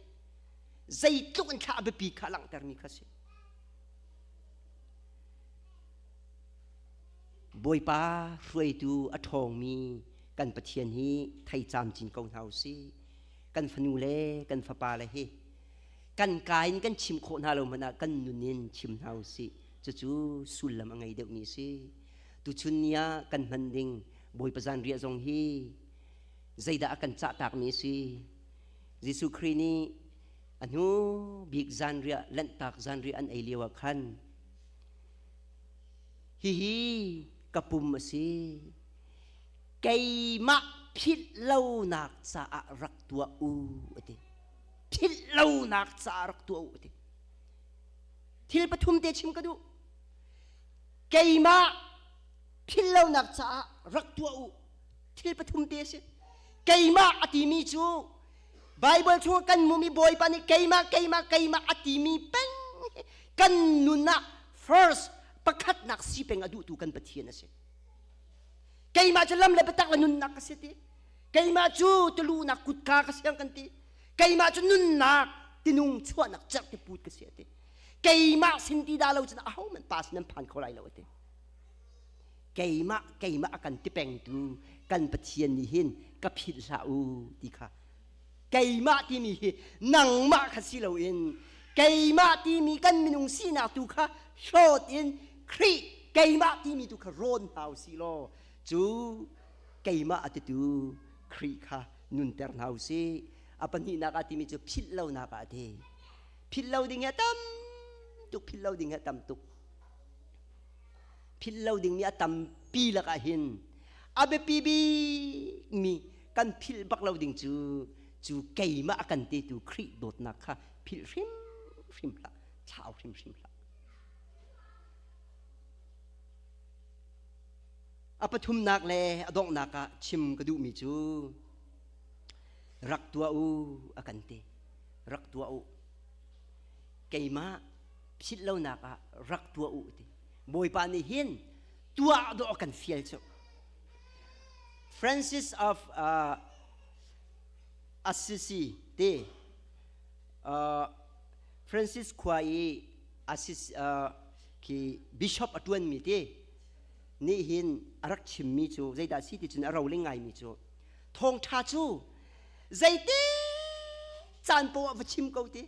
zeitluk in thla a biapi kha langhtermi kha si Bawipa hruaitu a ṭhawngmi kan Pathian hi thei camcin ko hna u sih kan fanu le kan fapa le hi kan ka in kan chim khawh hna lo hmanh ah kan nun in chim hna u sih cucu sullam a ngei deuhmi a si tuchun ni ah kan hman ding Bawipa zanriah zong hi zeidah a kan cahtakmi a si Jesuh Khrih nih a hnu bik zanriah lanhtak zanriah an ei lio ah khan hihi ka pum a si keimah philh lonak caah rak tuah u a ti philh lonak caah rak tuah u a ti thil pathum te chim ka duh keimah philh lonak caah rak tuah u thil pathum te a si keimah a timi cu Bible chung kan hmumi Bawipa nih keimah keimah keimah a timi peng kan nun ah first pakhatnak si peng a duhtu kan Pathian a si keimah cu lam le biatak le nunnak ka si ti keimah cu tulunak kutka ka siang kan ti keimah cu nunnak tinung chuahnak cerhti put ka si a ti keimah sin ti dah lo cun ahohmanh pa sin nan phan kho lai lo a ti keimah keimah a kan ti pengtu kan Pathian nih hin ka philh hlah u ti kha keimah timi hi nangmah kha si loin keimah timi kan minung sinak tu kha hlawt in Khrih keimah timi tu kha rawn hna u sih law cu keimah a titu Khrih kha nunter hna u sih a pahnihnak ah timi cu philh lonak ah a ti philh lo ding hi a tam tuk philh lo ding hi a tam tuk philh lo dingmi a tampi lakah hin a biapi bikmi kan philh bak lo ding cu cu keimah a kan tetu Khrih dawtnak kha philh hrimhrim hlah thlau hrimhrim hlah a pathumnak le a donghnak ah chim ka duhmi cu rak tuah u a kan ti rak tuah u keimah philh lonak ah rak tuah u ti bawipa nih hin tuah dawh a kan fial cu Francis of Assisi te Francis khua i Assis Khi bishop a tuan mi te nih hin a rak chimmi cu zeidah si ti cun a roling ngaimi cu thawngtha cu zeiti caan poah va chim ko ti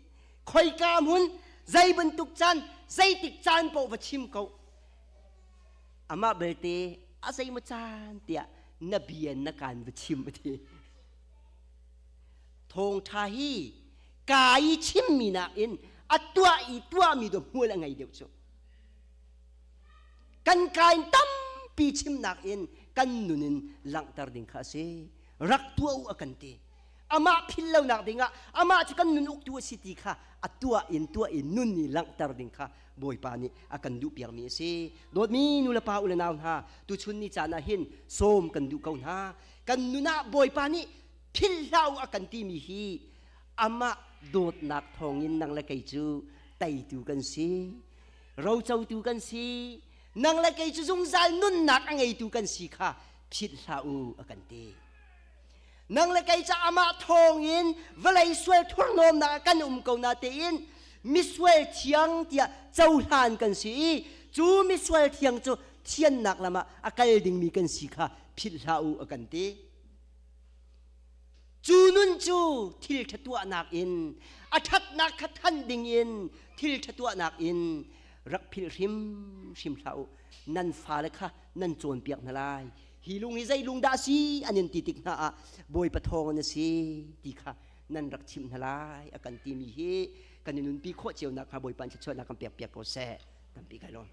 khoika hmun zei bantuk caan zeitik caan poah va chim ko amah belte a zeimaw caan tiah na bia na kaan va chim a ti thawngtha hi ka i chimmi nakin a tuah i tuahmi do hmual a ngei deuh cu kan ka in tampi chimnak in kan nun in langhter ding kha a si rak tuah u a kan ti amah phil lonak dingah amah cu kan nun uktu a si ti kha a tuah in tuah in nun i langhter ding kha Bawipa nih a kan duh piakmi a si dawtmi nu le pa u le nau hna tuchun ni caan ah hin sawm kan duh ko hna kan nun ah Bawipa nih phil hlah u a kan timi hi amah dawtnak thawngin nang le kei cu teitu kan si rocotu kan si nang le kei cu zungzal nunnak a ngeitu kan si kha philh hlah u a kan ti nang le kei ca amah thawngin vawlei sual thurhnawmnak ah kan um ko na tein misual thiang tiah cohlan kan si i cu misual thiang cu thiannak lam ah a kal dingmi kan si kha philh hlah u a kan ti Cu nun cu thil ṭha tuahnak in a ṭhatnak kha thanh dingin thil ṭha tuahnak in rak philh hrimhrim hlah u. Nan fale kha nan cawnpiak hna lai. Hi lung hi zei lung dah a si an in ti tik hna ah Bawipa thawng in a si ti kha nan rak chimh hna lai a kan timi hi kan i nunpi khawh cio nakhnga Bawipa in thluachuahnak kan pekpiak ko seh. Tampi kai lawm.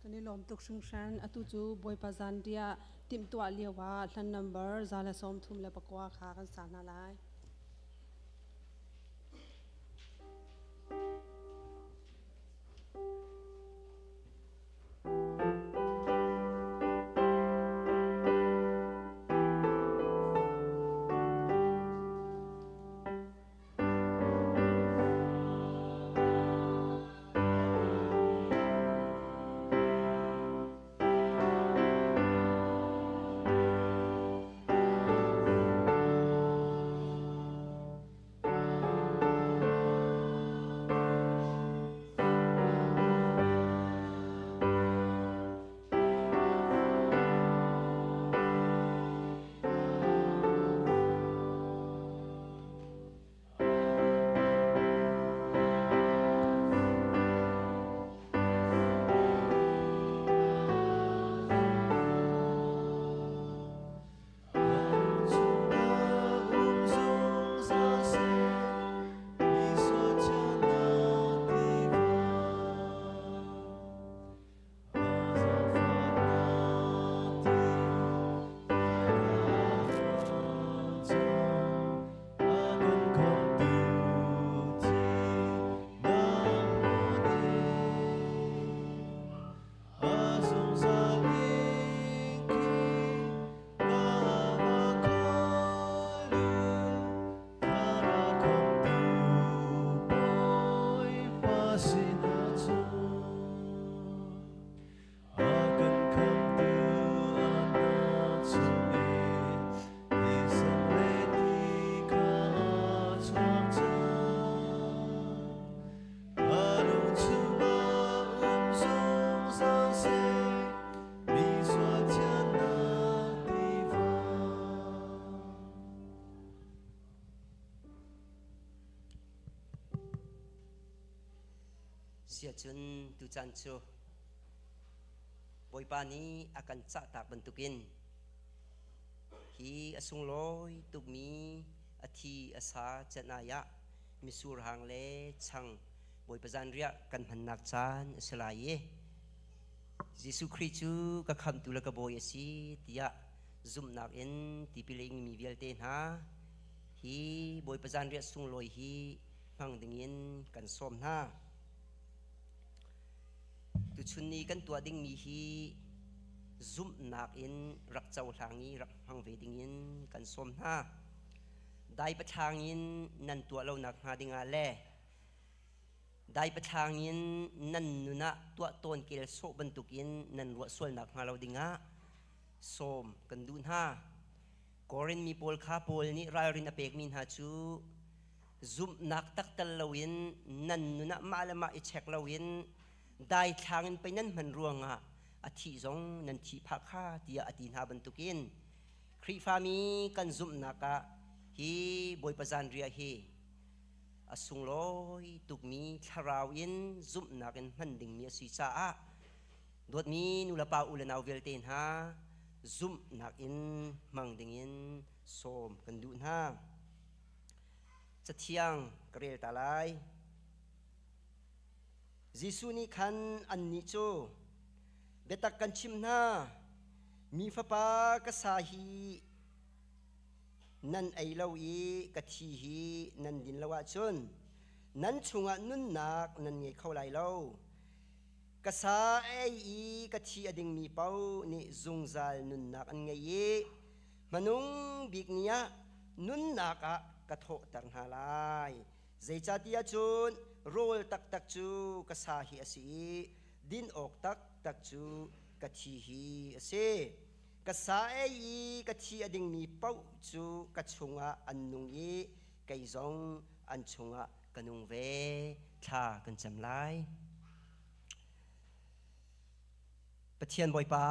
Kan i lawm tuk hringhran. Atu cu Bawipa zanriah timhtuah lio ah hlan number 139 kha kan sa hna lai. Siahcun tucaan cu Bawipa nih a kan cahtak bantukin hi a sunglawi tukmi a thi a sa canai ah misur hang le chang Bawipa zanriah kan hmannak caan a si lai i Jesuh Khrih cu ka khamhtu le ka bawi a si tiah zumhnak in tipil a ingmi vialte hna hi Bawipa zanriah sunglawi hi hmang dingin kan sawm hna. Tuchun ni kan tuah dingmi hi zumhnak in rak cohlang i rak hmang ve dingin kan sawm hna. Dai pathlang in nan tuah lo nakhnga dingah le dai pathlang in nan nun ah tuah tawn kel sawh bantukin nan ruah sual nakhnga lo dingah sawm kan duh hna. Korin mi pawl kha Paul nih ralrin a pekmi hna cu Zumhnak tak tel loin nan nun ah mah le mah i check loin daithlang in pei nan hman ruangah a thih zong nan thih phah kha tiah a ti hna bantukin Khrihfami kan zumhnak ah hi Bawipa zanriah hi a sunglawi tukmi thlarau in zumhnak in hman dingmi a si caah dawtmi nulepa u le nau vialte hna zumhnak in hmang dingin sawm kan duh hna. Cathiang ka rel ta lai. Jesuh nih khan annih cu, Biatak kan chimh hna, mi Fapa ka sa hi nan ei lo i ka thi hi nan din lo ahcun nan chungah nunnak nan ngei kho lai lo. Ka sa a ei i ka thi a dingmi paoh nih zungzal nunnak an ngei i hmanung bik ni ah nunnak ah ka thawhter hna lai. Zeicahtiah cun rawl taktak cu ka sa hi a si i din awk taktak cu ka thi hi a si. Ka sa ei i ka thi a dingmi paoh cu ka chungah an nung i kei zong an chungah ka nung ve. Thla kan cam lai. Pathian Bawipa,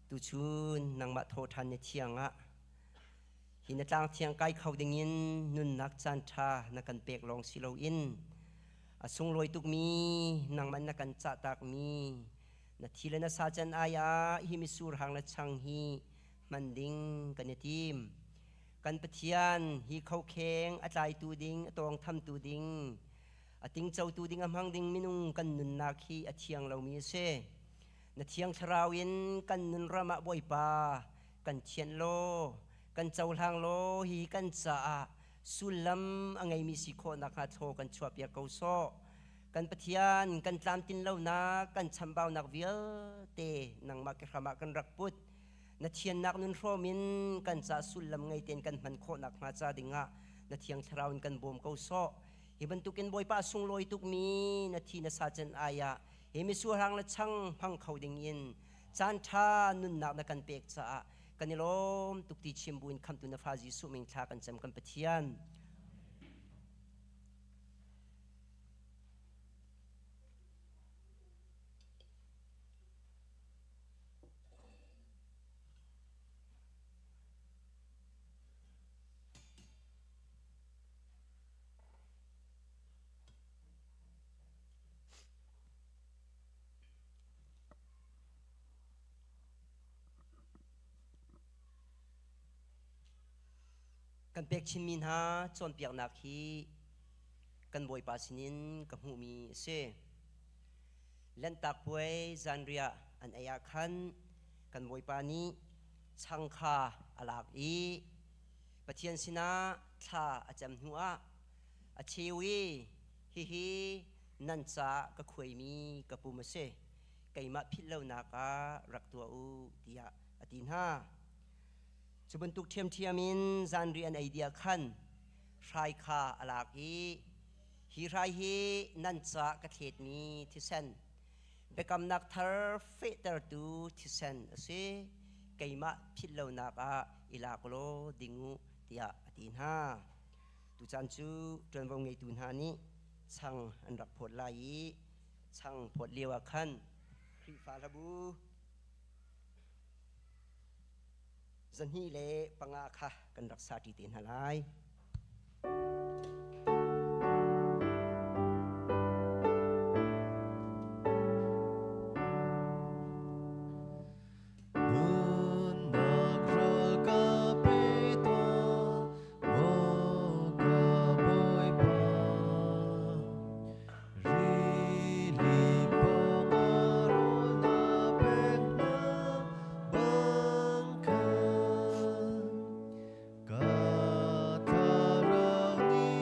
tuchun nangmah thawhṭhan ni thiang ah hi na tlang thiang kai kho dingin nunnak caan ṭha na kan pek lawng si loin a sunglawi tukmi nangmah na kan cahtakmi na thi le na sa can ai ah hi mitsur hang le chang hi hman ding kan i tim. Kan Pathian hi khokheng a tlaitu ding, a tawngthamtu ding, a tingcotu ding a hmang ding minung kan nunnak hi a thiang lomi a si. Na thiang thlarau in kan nun ram ah Bawipa kan thianh law, kan cohlang law hihi kan caah sullam a ngeimi si khawh nakhnga thlaw kan chuahpiak ko sawh. Kan Pathian kan tlamtlin lonak, kan chambaunak vialte nangmah ke hram ah kan rak put. Na thiannak nun hrawm in kan ca sullam ngei tein kan hman khawh nakhnga ca dingah na thiang thlarau in kan bawm ko sawh. Hi bantukin Bawipa sunglawi tukmi na thi na sa can ai ah hi misuhrang le chang hmang kho ding in caan ṭha nunnak na kan pek caah kan i lawm tuk ti chim buin khamtu na fa Jesuh min thla kan cam kan Pathian. Kan pek chinmi hna cawnpiaknak hi kan Bawipa sinin ka hmuhmi a si. Lanhtak puai zanriah an ei ah khan kan Bawipa nih chang kha a lak i Pathian sinah thla a cam hnuah a cheu i hihi nan caah ka khuaimi ka pum a si, keimah philh lonak ah rak tuah u tiah a ti hna. Cu bantuk ṭhiamṭhiam in zanriah an ei dih ah khan hrai kha a lak i hi hrai hi nan caah ka thletmi thisen, biakamnak thar fehtertu thisen a si, keimah philh lonak ah i lak law ding u tiah a ti hna. Tucaan cu ṭuanvo ngeitu hna nih chang an rak phawt lai i chang phawt lio ah khan Khrihfa hlabu 205 kha kan rak sa ṭi te hna lai. Nunnak rawl ka pe tuah, maw ka Bawipa. Rili pawngah rawl na pek hna bang khan. Ka thlarau nih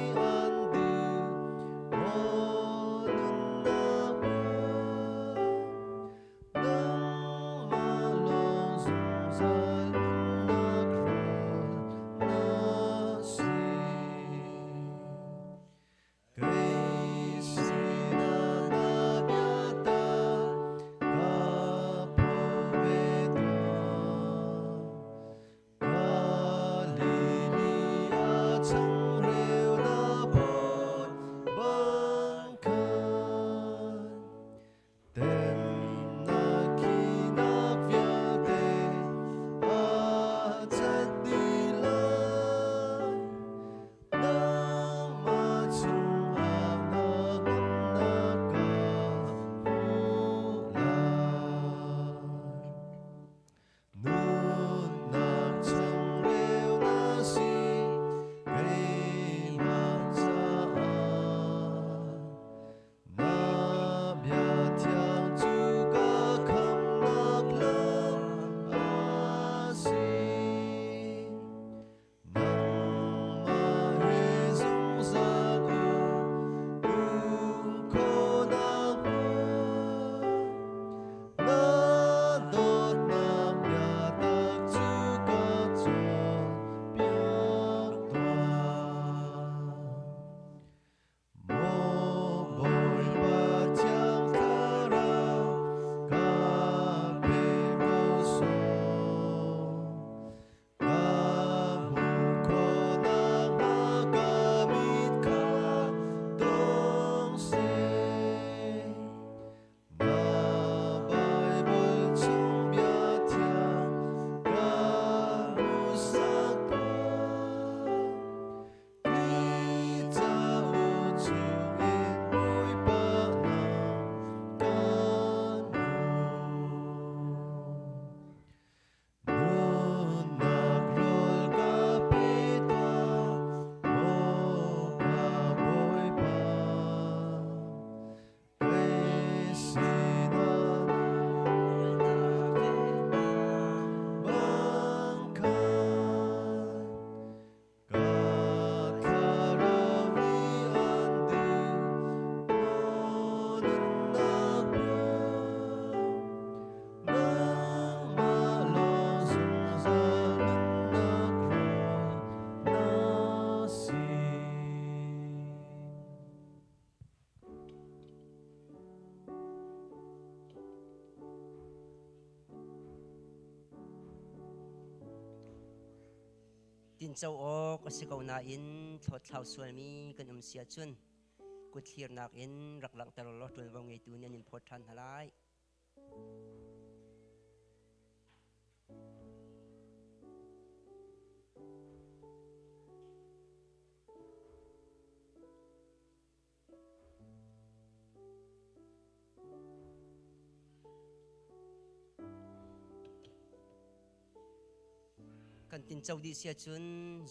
Tinco awk a si ko nain thlawtthlau sualmi kan um si ahcun kutthlirnak in rak langhter law ṭuanvo ngeitu nih an in phawt ṭhan hna lai. Kan tinco dih si ahcun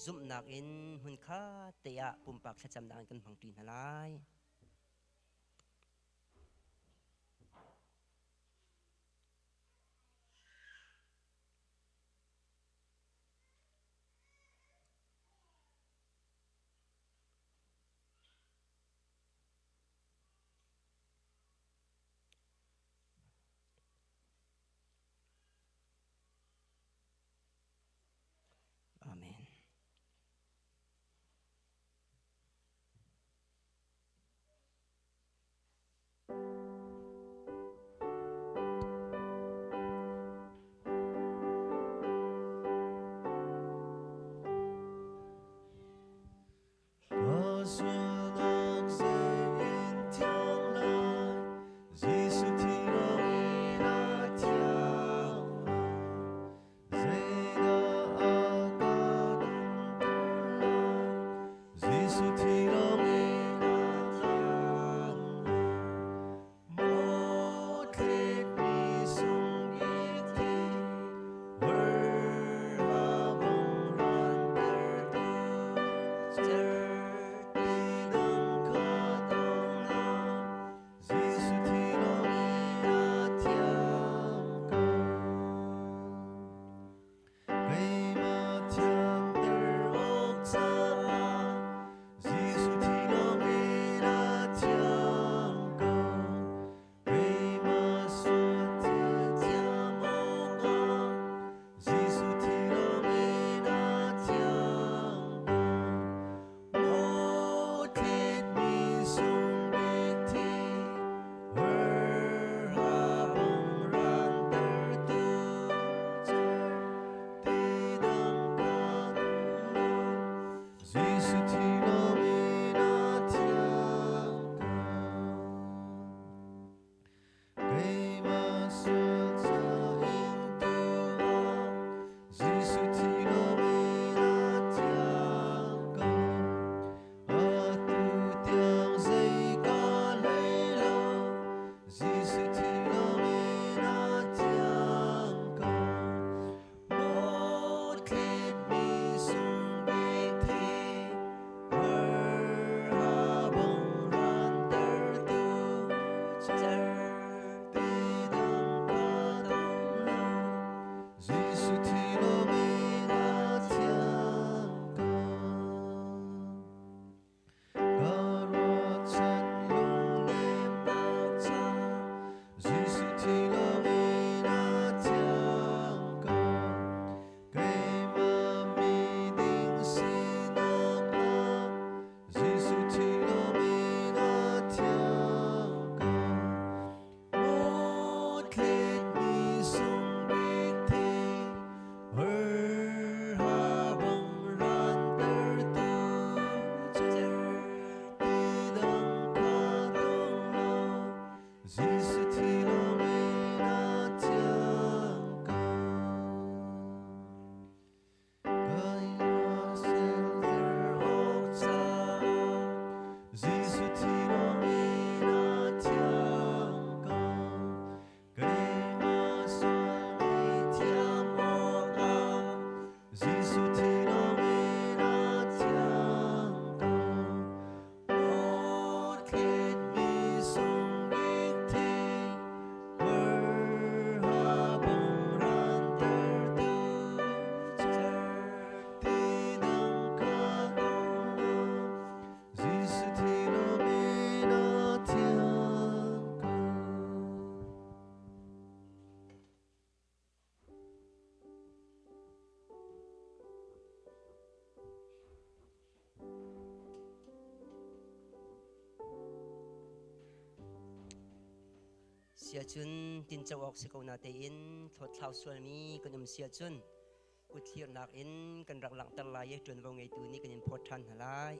zumhnak in hmunkhat te ah pumpak thlacamnak in kan hmangṭi hna lai. Amen. Ka sualnak zei in thiang lai, Jesuh thi lawngin a thiang lai. Zeidah a ka damter lai, Jesuh thi lawngin a thiang lai. Maw thletmi sung bik thi, hawrha bang rantertu, cerhti dang kha dong lo, Jesuh thi lawngin a thiang ko. Keimah thianter awk caah Jesuh thi lawngin a thiang ko. Keimah sual thiam awkah Jesuh thi lawngin a thiang ko. Maw thletmi sung bik thi, hawrha bang rantertu cerhti dang ka dong lo. Jesuh thi lawngin a thiang ko. Keimah sual ca in tu ah Jesuh thi lawngin a thiang ko. Atu tiang zei ka hlei lo, Jesuh thi lawngin a thiang ko. Maw thletmi sung bik thi, hawrha bang rantertu, cerhti dang ka dong lo, Jesuh thi lawngin a thiang ko. Ka ruahchan lungnemnak ca, Jesuh thi lawngin a thiang ko. Keimah miding sinak ah, Jesuh thi lawngin a thiang ko. Maw thletmi sung bik thi, hawrha bang rantertu, cerhti dang kha dong lo, Jesuh thi lawngin a thiang ko. Keimah selter awk caah, Jesuh thi lawngin a thiang ko. Keimah sual ngaihthiam awkah, Jesuh thi lawngin a thiang ko. Maw thletmi sung bik thi, hawrha bang rantertu, cerhti dang kha dong lo, Jesuh thi lawngin a thiang ko. Siahcun tinco awk si ko na tein thlawtthlau sualmi kan um siahcun Kutthlirnak in kan rak langhter lai i ṭuanvo ngeitu nih kan in phawt ṭhan hna lai.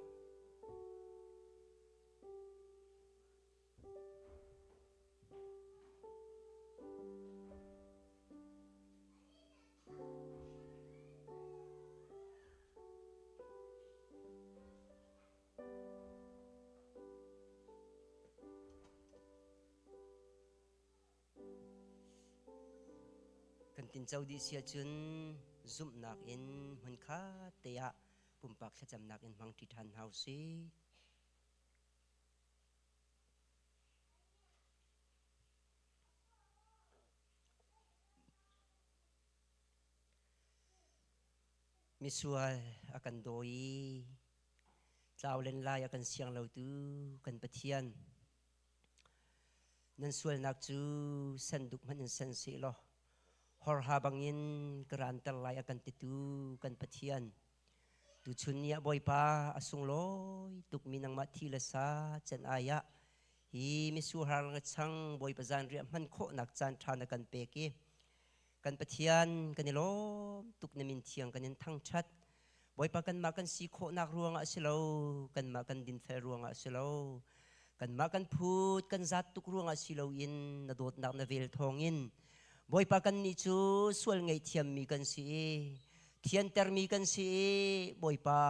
Kan tinco dih si ahcun zumhnak in hmunkhat te ah pumpak thlacamnak in hmangṭi ṭhan hna usih. Misual a kan dawi i tlau len lai a kan siang lotu kan Pathian. Nan sualnak cu senduk hmanh in sen seh law horha bangin ka ranter lai a kan titu kan Pathian. Tuchun ni ah Bawipa a sunglawi tukmi nangmah thi le sa can ai ah hi misuhar ngachang Bawipa zanriah hman khawhnak caan ṭha na kan pek i kan Pathian kan i lawm tuk na min thiang kan in thangṭhat. Bawipa kanmah kan si khawhnak ruangah a si lo, kanmah kan dinfel ruangah a si lo, kanmah kan phut kan zat tuk ruangah si loin na dawtnak na vel thawngin Bawipa kannih cu sual ngaihthiammi kan si i thiantermi kan si i Bawipa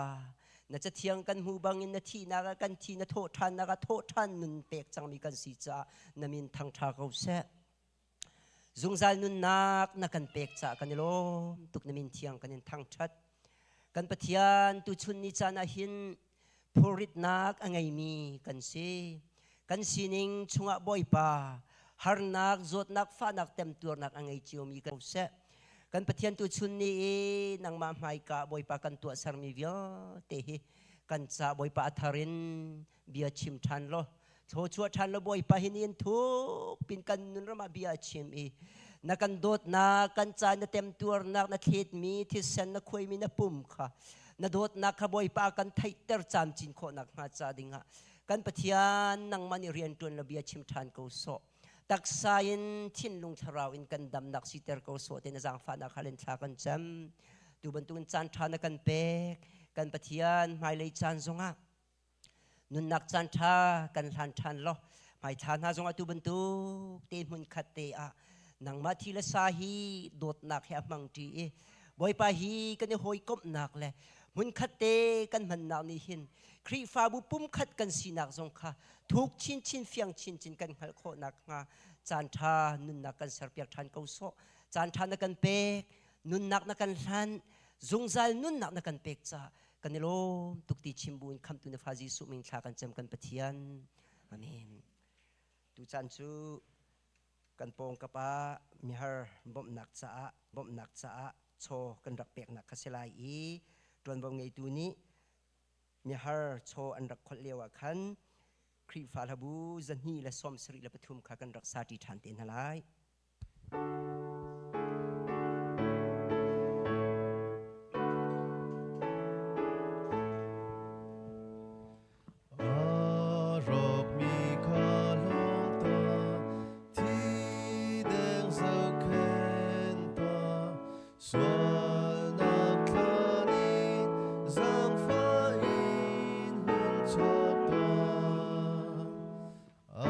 na cathiang kan hmuh bangin na thihnak ah kan thi na thawh ṭhannak ah thawh ṭhan nun pek cangmi kan si caah na min thangṭha ko seh. Zungzal nunnak na kan pek caah kan i lawm tuk na min thiang kan in thangṭhat. Kan Pathian tuchun ni caan ah hin phurritnak a ngeimi kan si. Kan sining chungah Bawipa harnak, zawtnak, fahnak, temtuarnak a ngei ciomi kan seh. Kan Pathian tuchun ni i nangmah hmaika Bawipa kan tuahsermi vialte hi kan ca Bawipa a thar in bia chim ṭhan law thluachuah ṭhan law Bawipa hi ni in thuk pin kan nun ram ah bia a chim i na kan dawtnak kan ca na temtuarnak na thletmi thisen na khuaimi na pum kha na dawtnak kha Bawipa kan theihter camcin khawhnak hnga ca dingah kan Pathian nangmah nih rian ṭuan law bia chim ṭhan ko sawh taksa in thinlung thlarau in kan damnak siter ko sawh te na zaangfahnak hal in thla kan cam tu bantukin caan ṭha na kan pek kan Pathian hmailei caan zongah Nunnak caan ṭha kan hlan ṭhan law hmaithla hna zongah tu bantuk te hmun khat te ah nangmah thi le sa hi dawtnak he a hmang ṭi i Bawipa hi kan i hawikomhnak le hmunkhat te kan hmannak nih hin Khrihfabu pumkhat kan sinak zong kha thuk chinchin fiang chinchin kan hngalh khawhnak hnga caan ṭha nunnak kan serpiak ṭhan ko sawh. Caan ṭha na kan pek, nunnak na kan hlanh, zungzal nunnak na kan pek caah Kan i lawm tuk ti chim buin khamtu na fa Jesuh min thla kan cem kan Pathian. Amen. Tucaan cu kan pawngkap ah mihar bawmhnak caah bawmhnak caah chaw kan rak peknak kha si lai i ṭuanvo ngeitu nih mihar chaw an rak kholh lio ah khan Khrihfa hlabu 273 kha kan rak sa ṭi ṭhan te hna lai. A rawkmi kha hlawm ta, thi deng zohkhenh ta, sualnak thlan in zaangfah in hun chuak tuah. A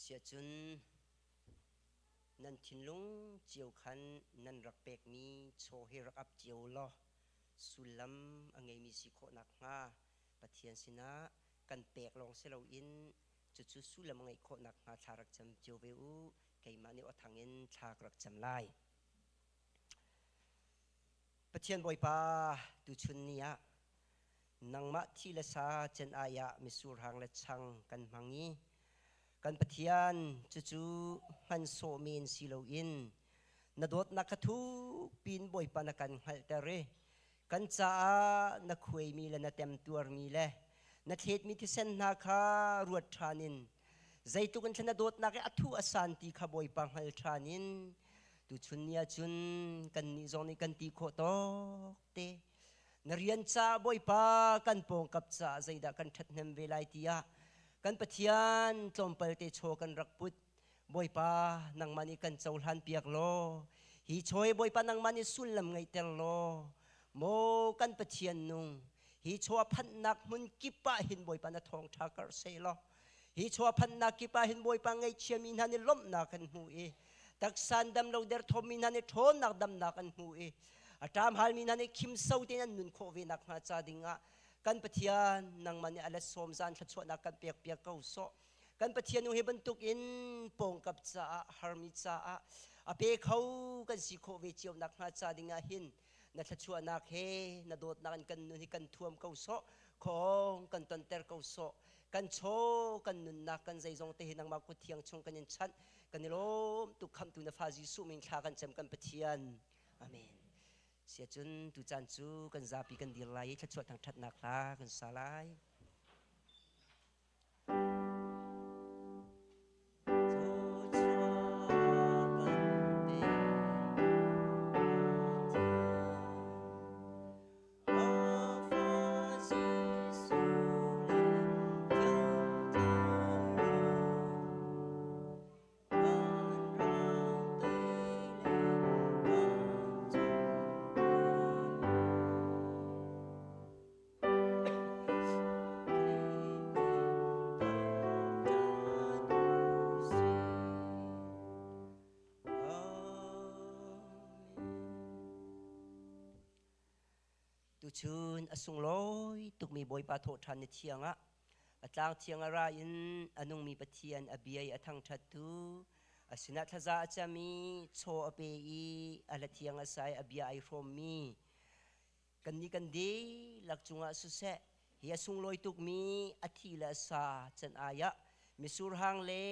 Siahcun nan thinlung cio khan nan rak pekmi chaw hi rak ap cio law sullam a ngeimi si khawh nakhnga Pathian sinah kan pek lawng si loin cucu sullam a ngeih khawh nakhnga thla rak cam cio ve u. Keimah nih aw thang in thla ka rak cam lai. Pathian Bawipa, tuchun ni ah nangmah thi le sa cen ai ah mitsur hang le chang kan hmang i kan Pathian cucu hman sawh men si loin na dawtnak kha thuk pin Bawipa na kan hngalhter i kan caah na khuaimi le na temtuarmi le na thletmi thisen hna kha ruat ṭhan in zeitluk in thlen na dawtnak i a thu a san ti kha Bawipa hngal ṭhan in tuchun ni ahcun kannih zong nih kan ti khawh tawk te na rian ca Bawipa kan pawngkap caah zeidah kan ṭhathnem ve lai tiah kan Pathian tlawmpal te chaw kan rak put. Bawipa, nangmah nih kan cohlan piak law hi chaw hi Bawipa nangmah nih sullam ngeihter law maw kan Pathian nung hi chaw a phanhnak hmun kip ah hin Bawipa na thawngṭha karh seh law hi chaw a phanhnak kip ah hin Bawipa ngaihchiami hna nih lawmhnak kan hmu i taksan dam lo derthawmmi hna nih ṭhawnnak damnak an hmu i a ṭam halmi hna nih khimso tein an nun khawh ve nakhnga ca dingah kan Pathian nangmah nih a let sawm zan thluachuahnak kan pek piak ko sawh. Kan Pathian hi bantuk in pawngkap caah harmi caah a pe kho kan si khawh ve cio nakhnga ca dingah hin na thluachuahnak he na dawtnak in kan nun hi kan thuam ko sawh, khong kan tonter ko sawh. Kan chaw kan nunnak kan zeizong te hi nangmah kut thiang chung kan in chanh. Kan i lawm tuk. Khamhtu na fa Jesuh min thla kan cem, kan Pathian. Amen. Siacun tucaan cu kan zapi kan dir lai i thluachuah thangṭhatnak hla kan sa lai. Tuchun a sunglawi tukmi Bawipa thawhṭhan ni thiang ah a tlang thiang a ra in a nungmi Pathian a bia i a thangṭhattu a sinah thlaza a cam i chaw a pe i a hla thiang a sa i a bia ai hrawmmi Kannih kan dihlak cungah siseh, hi a sunglawi tukmi a thi le a sa can ai ah mitsur hang le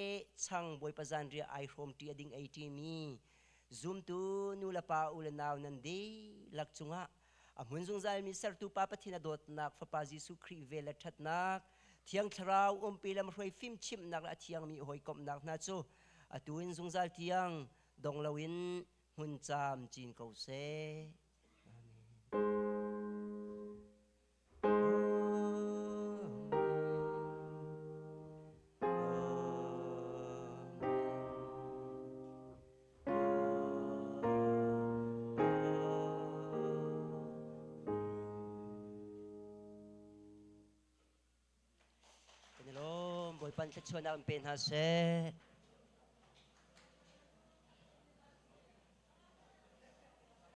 chang Bawipa zanriah ai hrawmṭi a ding ei ṭimi zumtu nu le pa u le nau nan dihlak cungah a hmun zungzalmi sertu Pa Pathian a dawtnak, Fapa Jesuh Khrih vel le ṭhatnak, Thiang Thlarau umpi lamhruai fimchimhnak le a thiangmi hawikomhnak hna cu atu in zungzal tiang dong loin hmun camcin ko seh. Kan i lawm. Bawipa nih thluachuahnak in pe hna seh.